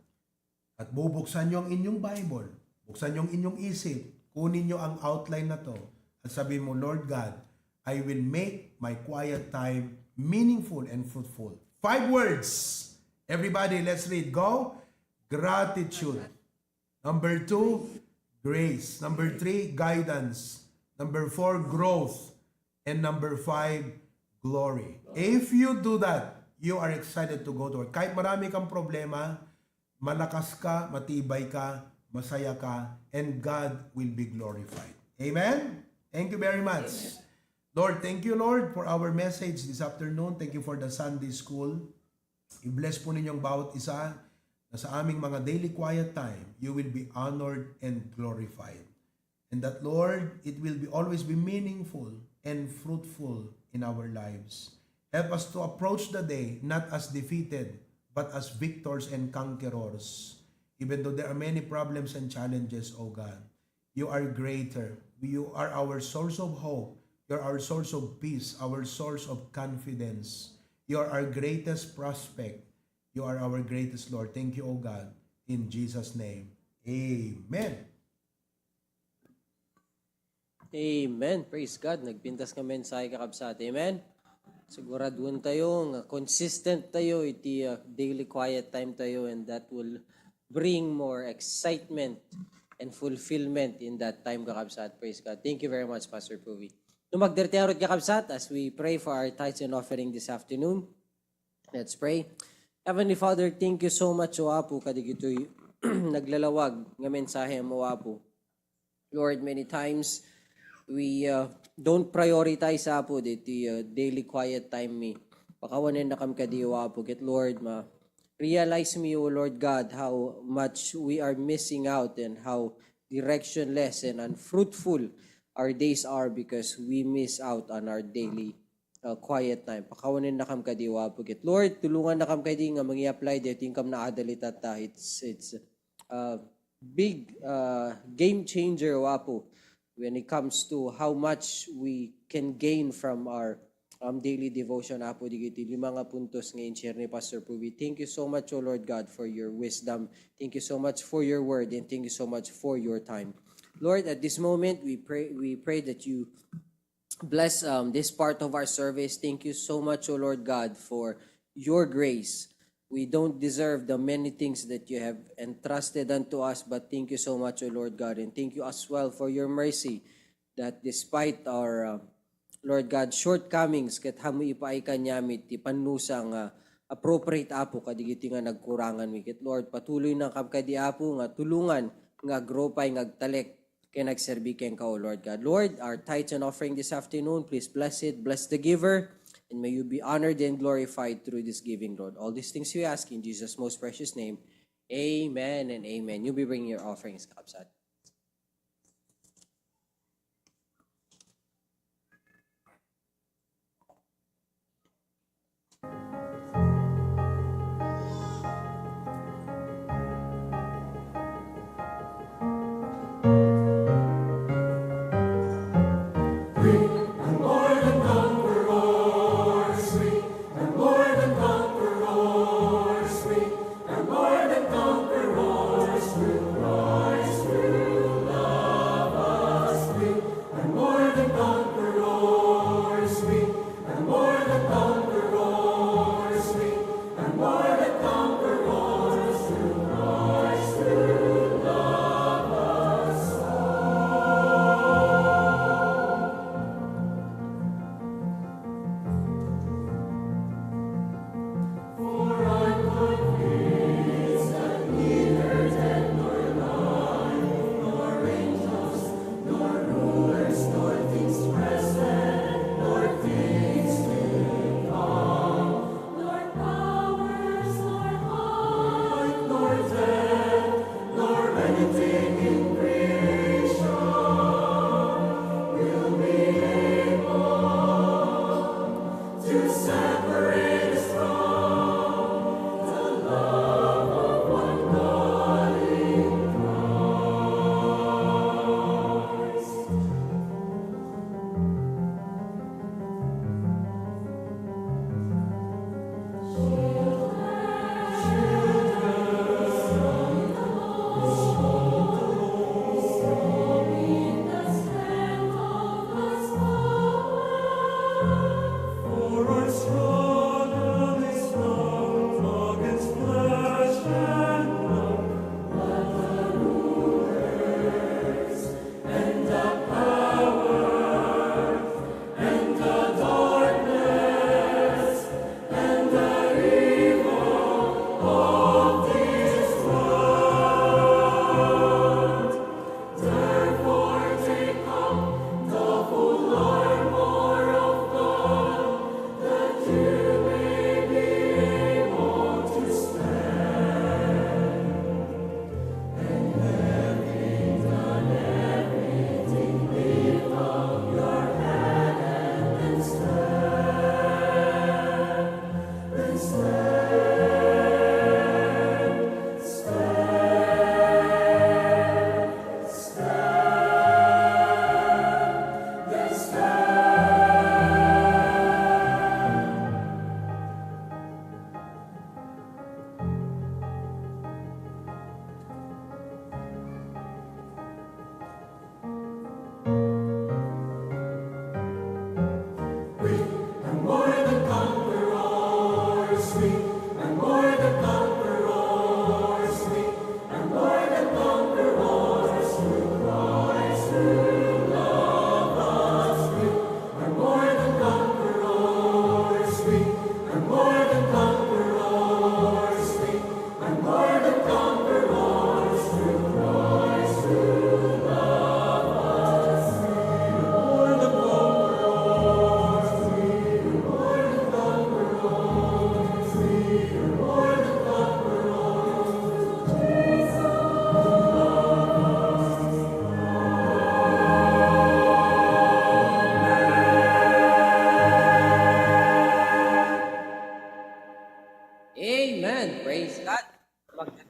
at bubuksan nyo ang inyong Bible, buksan nyo ang inyong isip, kunin nyo ang outline na to at sabi mo, "Lord God, I will make my quiet time meaningful and fruitful." Five words. Everybody, let's read. Go. Gratitude. Number two, grace. Number three, guidance. Number four, growth. And number five, glory. If you do that, you are excited to go to work. Kahit marami kang problema, malakas ka, matibay ka, masaya ka, and God will be glorified. Amen? Thank you very much. Lord, thank you, Lord, for our message this afternoon. Thank you for the Sunday school. I-bless po ninyong bawat isa na sa aming mga daily quiet time, you will be honored and glorified. And that, Lord, it will be always be meaningful and fruitful in our lives. Help us to approach the day not as defeated, but as victors and conquerors. Even though there are many problems and challenges, O God, you are greater. You are our source of hope. You are our source of peace, our source of confidence. You are our greatest prospect. You are our greatest Lord. Thank you, O God. In Jesus' name, amen. Amen. Praise God. Nagpintas nga mensahe, kakabsat. Amen. Siguraduan tayo nga consistent tayo iti uh, daily quiet time tayo, and that will bring more excitement and fulfillment in that time, kakabsat. Praise God. Thank you very much, Pastor Puvi. No magdartiarot, kakabsat, as we pray for our tithes and offering this afternoon, let's pray. Heavenly Father, thank you so much, O Apo, kadigitoy naglalawag nga mensahe mo, Apo. Lord, many times we uh, don't prioritize, Apo, diti uh, daily quiet time mi. Pakawanennakam kadi, O Apo, ket Lord, ma realize mi, O Lord God, how much we are missing out and how directionless and unfruitful our days are because we miss out on our daily uh, quiet time. Pakawanennakam kadi, O Apo, ket Lord, tulongannakam kadi nga mangi-apply daytoy inkam naadal itatta. It's it's a big uh, game changer, O Apo, when it comes to how much we can gain from our um, daily devotion, Apo, digiti lima nga puntos nga in-share ni Pastor Puvi. Thank you so much, O Lord God, for your wisdom. Thank you so much for your word, and thank you so much for your time. Lord, at this moment, we pray we pray that you bless um, this part of our service. Thank you so much, O Lord God, for your grace. We don't deserve the many things that you have entrusted unto us, but thank you so much, O Lord God, and thank you as well for your mercy that despite our, uh, Lord God, shortcomings, ket haanmo ipaay kaniami ti pannusa nga appropriate, Apo, kadigiti nga nagkurangan mi. Ket Lord, patuloynakam kadi, Apo, nga tulongan nga agruay nga agtalek ken agserbi kenka, O Lord God. Lord, our tithes and offering this afternoon, please bless it, bless the giver, and may you be honored and glorified through this giving, Lord. All these things we ask in Jesus' most precious name. Amen and amen. You'll be bringing your offerings, kakabsat.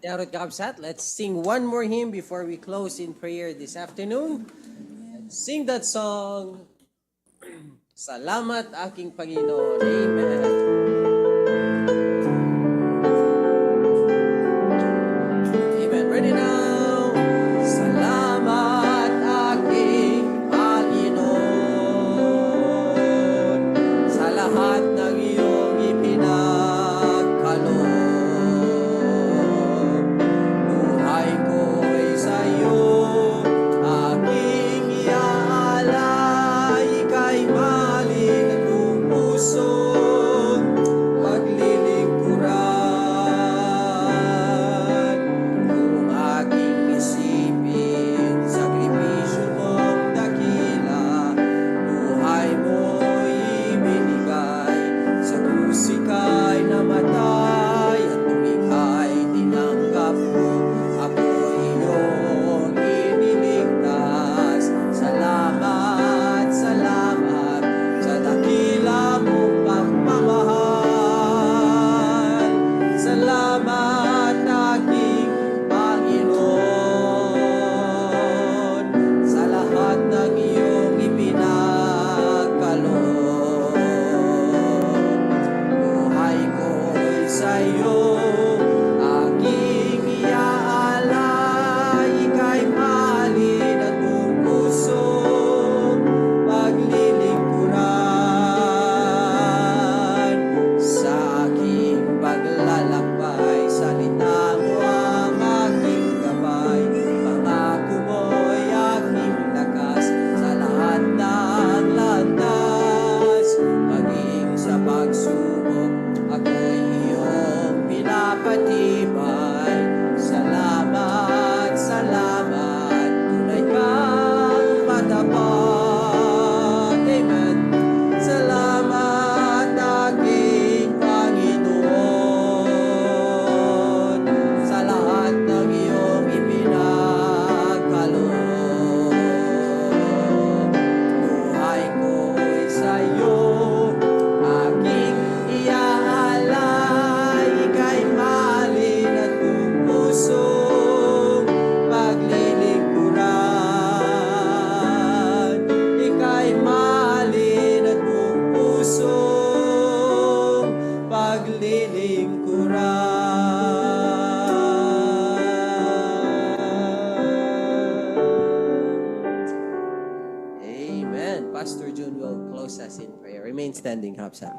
Narod kakabsat, let's sing one more hymn before we close in prayer this afternoon. Sing that song, Salamat Aking Panginoon. Amen. Amen. Ready now. Salamat aking Panginoon sa lahat ng iyong ipinagkaloob. Buhay ko'y sa'yo, aking iaalay, ika'y mahalin at buong pusong paglilingkuran. Kung aking isipin, sakripisyo mong dakila, buhay mo'y ibinigay. Sa krus ika'y namatay, at nung ika'y tinanggap ko, ako'y iyong iniligtas. Salamat, salamat sa dakila mong pagmamahal. Salamat, aking Panginoon, sa lahat ng iyong ipinagkaloob. Buhay ko'y sa'yo, aking iaalay, ika'y mahalin at buong pusong paglilingkuran. Sa aking paglalakbay, salita mo ang aking gabay. Pangako mo'y aking lakas sa lahat ng landas. Maging sa pagsubok, ako'y iyong pinapatibay. Salamat, salamat, tunay kang matapat. Amen. Salamat, aking Panginoon, sa lahat ng iyong ipinagkaloob. Buhay ko'y sa'yo, aking iaalay, ika'y mahalin at buong pusong paglilingkuran. Ika'y mahalin at buong pusong paglilingkuran. Amen. Pastor Jun will close us in prayer. Remain standing, Hapsan.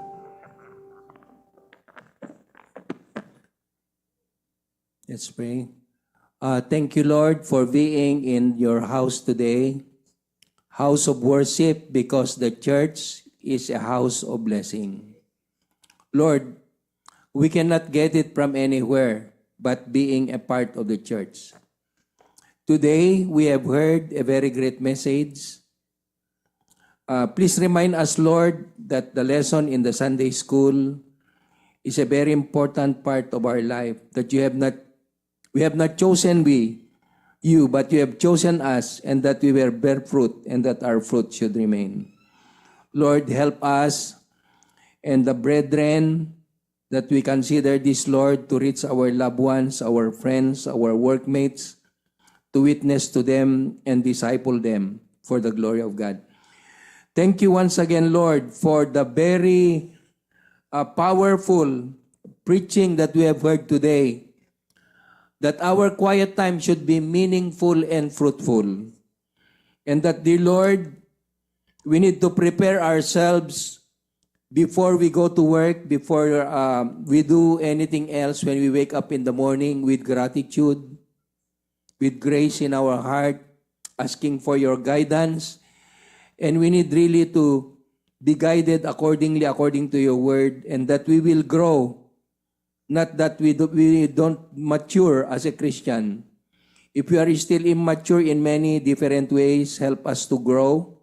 Let's pray. Uh, thank you, Lord, for being in your house today. House of worship, because the church is a house of blessing. Lord, we cannot get it from anywhere but being a part of the church. Today, we have heard a very great message. Uh, please remind us, Lord, that the lesson in the Sunday school is a very important part of our life, that you have not, we have not chosen we, you, but you have chosen us, and that we will bear fruit, and that our fruit should remain. Lord, help us and the brethren that we consider this, Lord, to reach our loved ones, our friends, our workmates, to witness to them and disciple them for the glory of God. Thank you once again, Lord, for the very, uh, powerful preaching that we have heard today, that our quiet time should be meaningful and fruitful. And that, dear Lord, we need to prepare ourselves before we go to work, before, uh, we do anything else, when we wake up in the morning with gratitude, with grace in our heart, asking for your guidance. And we need really to be guided accordingly, according to your word, and that we will grow, not that we, do, we don't mature as a Christian. If we are still immature in many different ways, help us to grow.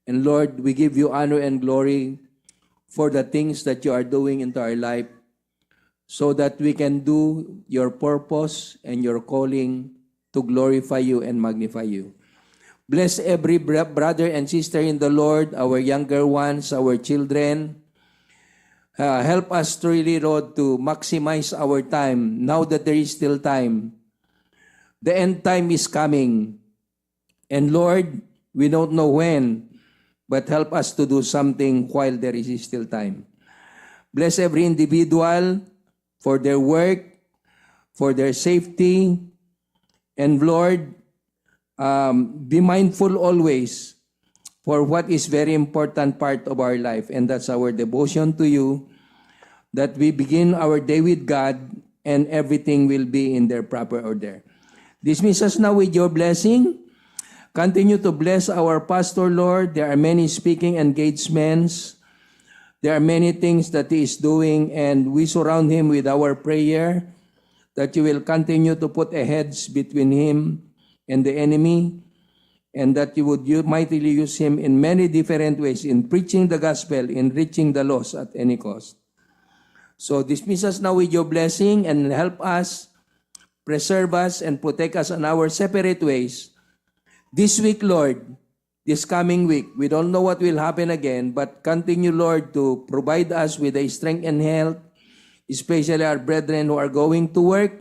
And Lord, we give you honor and glory for the things that you are doing into our life, so that we can do your purpose and your calling to glorify you and magnify you. Bless every br-, brother and sister in the Lord, our younger ones, our children, Uh, help us to really, Lord, to maximize our time now that there is still time. The end time is coming. And Lord, we don't know when, but help us to do something while there is still time. Bless every individual for their work, for their safety, and Lord, um, be mindful always for what is very important part of our life, and that's our devotion to you, that we begin our day with God and everything will be in their proper order. Dismiss us now with your blessing. Continue to bless our pastor, Lord. There are many speaking engagements. There are many things that he is doing, and we surround him with our prayer that you will continue to put a hedge between him and the enemy, and that you would u- mightily use him in many different ways in preaching the gospel, in reaching the lost at any cost. So dismiss us now with your blessing and help us, preserve us, and protect us in our separate ways. This week, Lord, this coming week, we don't know what will happen again, but continue, Lord, to provide us with the strength and health, especially our brethren who are going to work.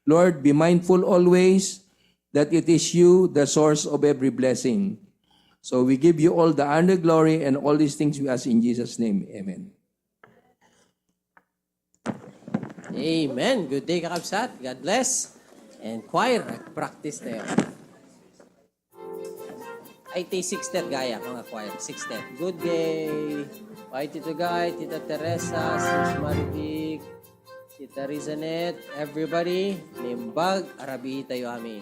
Lord, be mindful always that it is you, the source of every blessing. So we give you all the honor, glory, and all these things we ask in Jesus' name. Amen. Amen. Good day, kakabsat. God bless. And choir, practice tayo. Ay, ti sixtet gaya, mga choir. Sixtet. Good day. Bye, Tito Guy, Tita Teresa, Sis Marivic, Tita Rizanet, everybody. Nimbag, arabii tayo amin.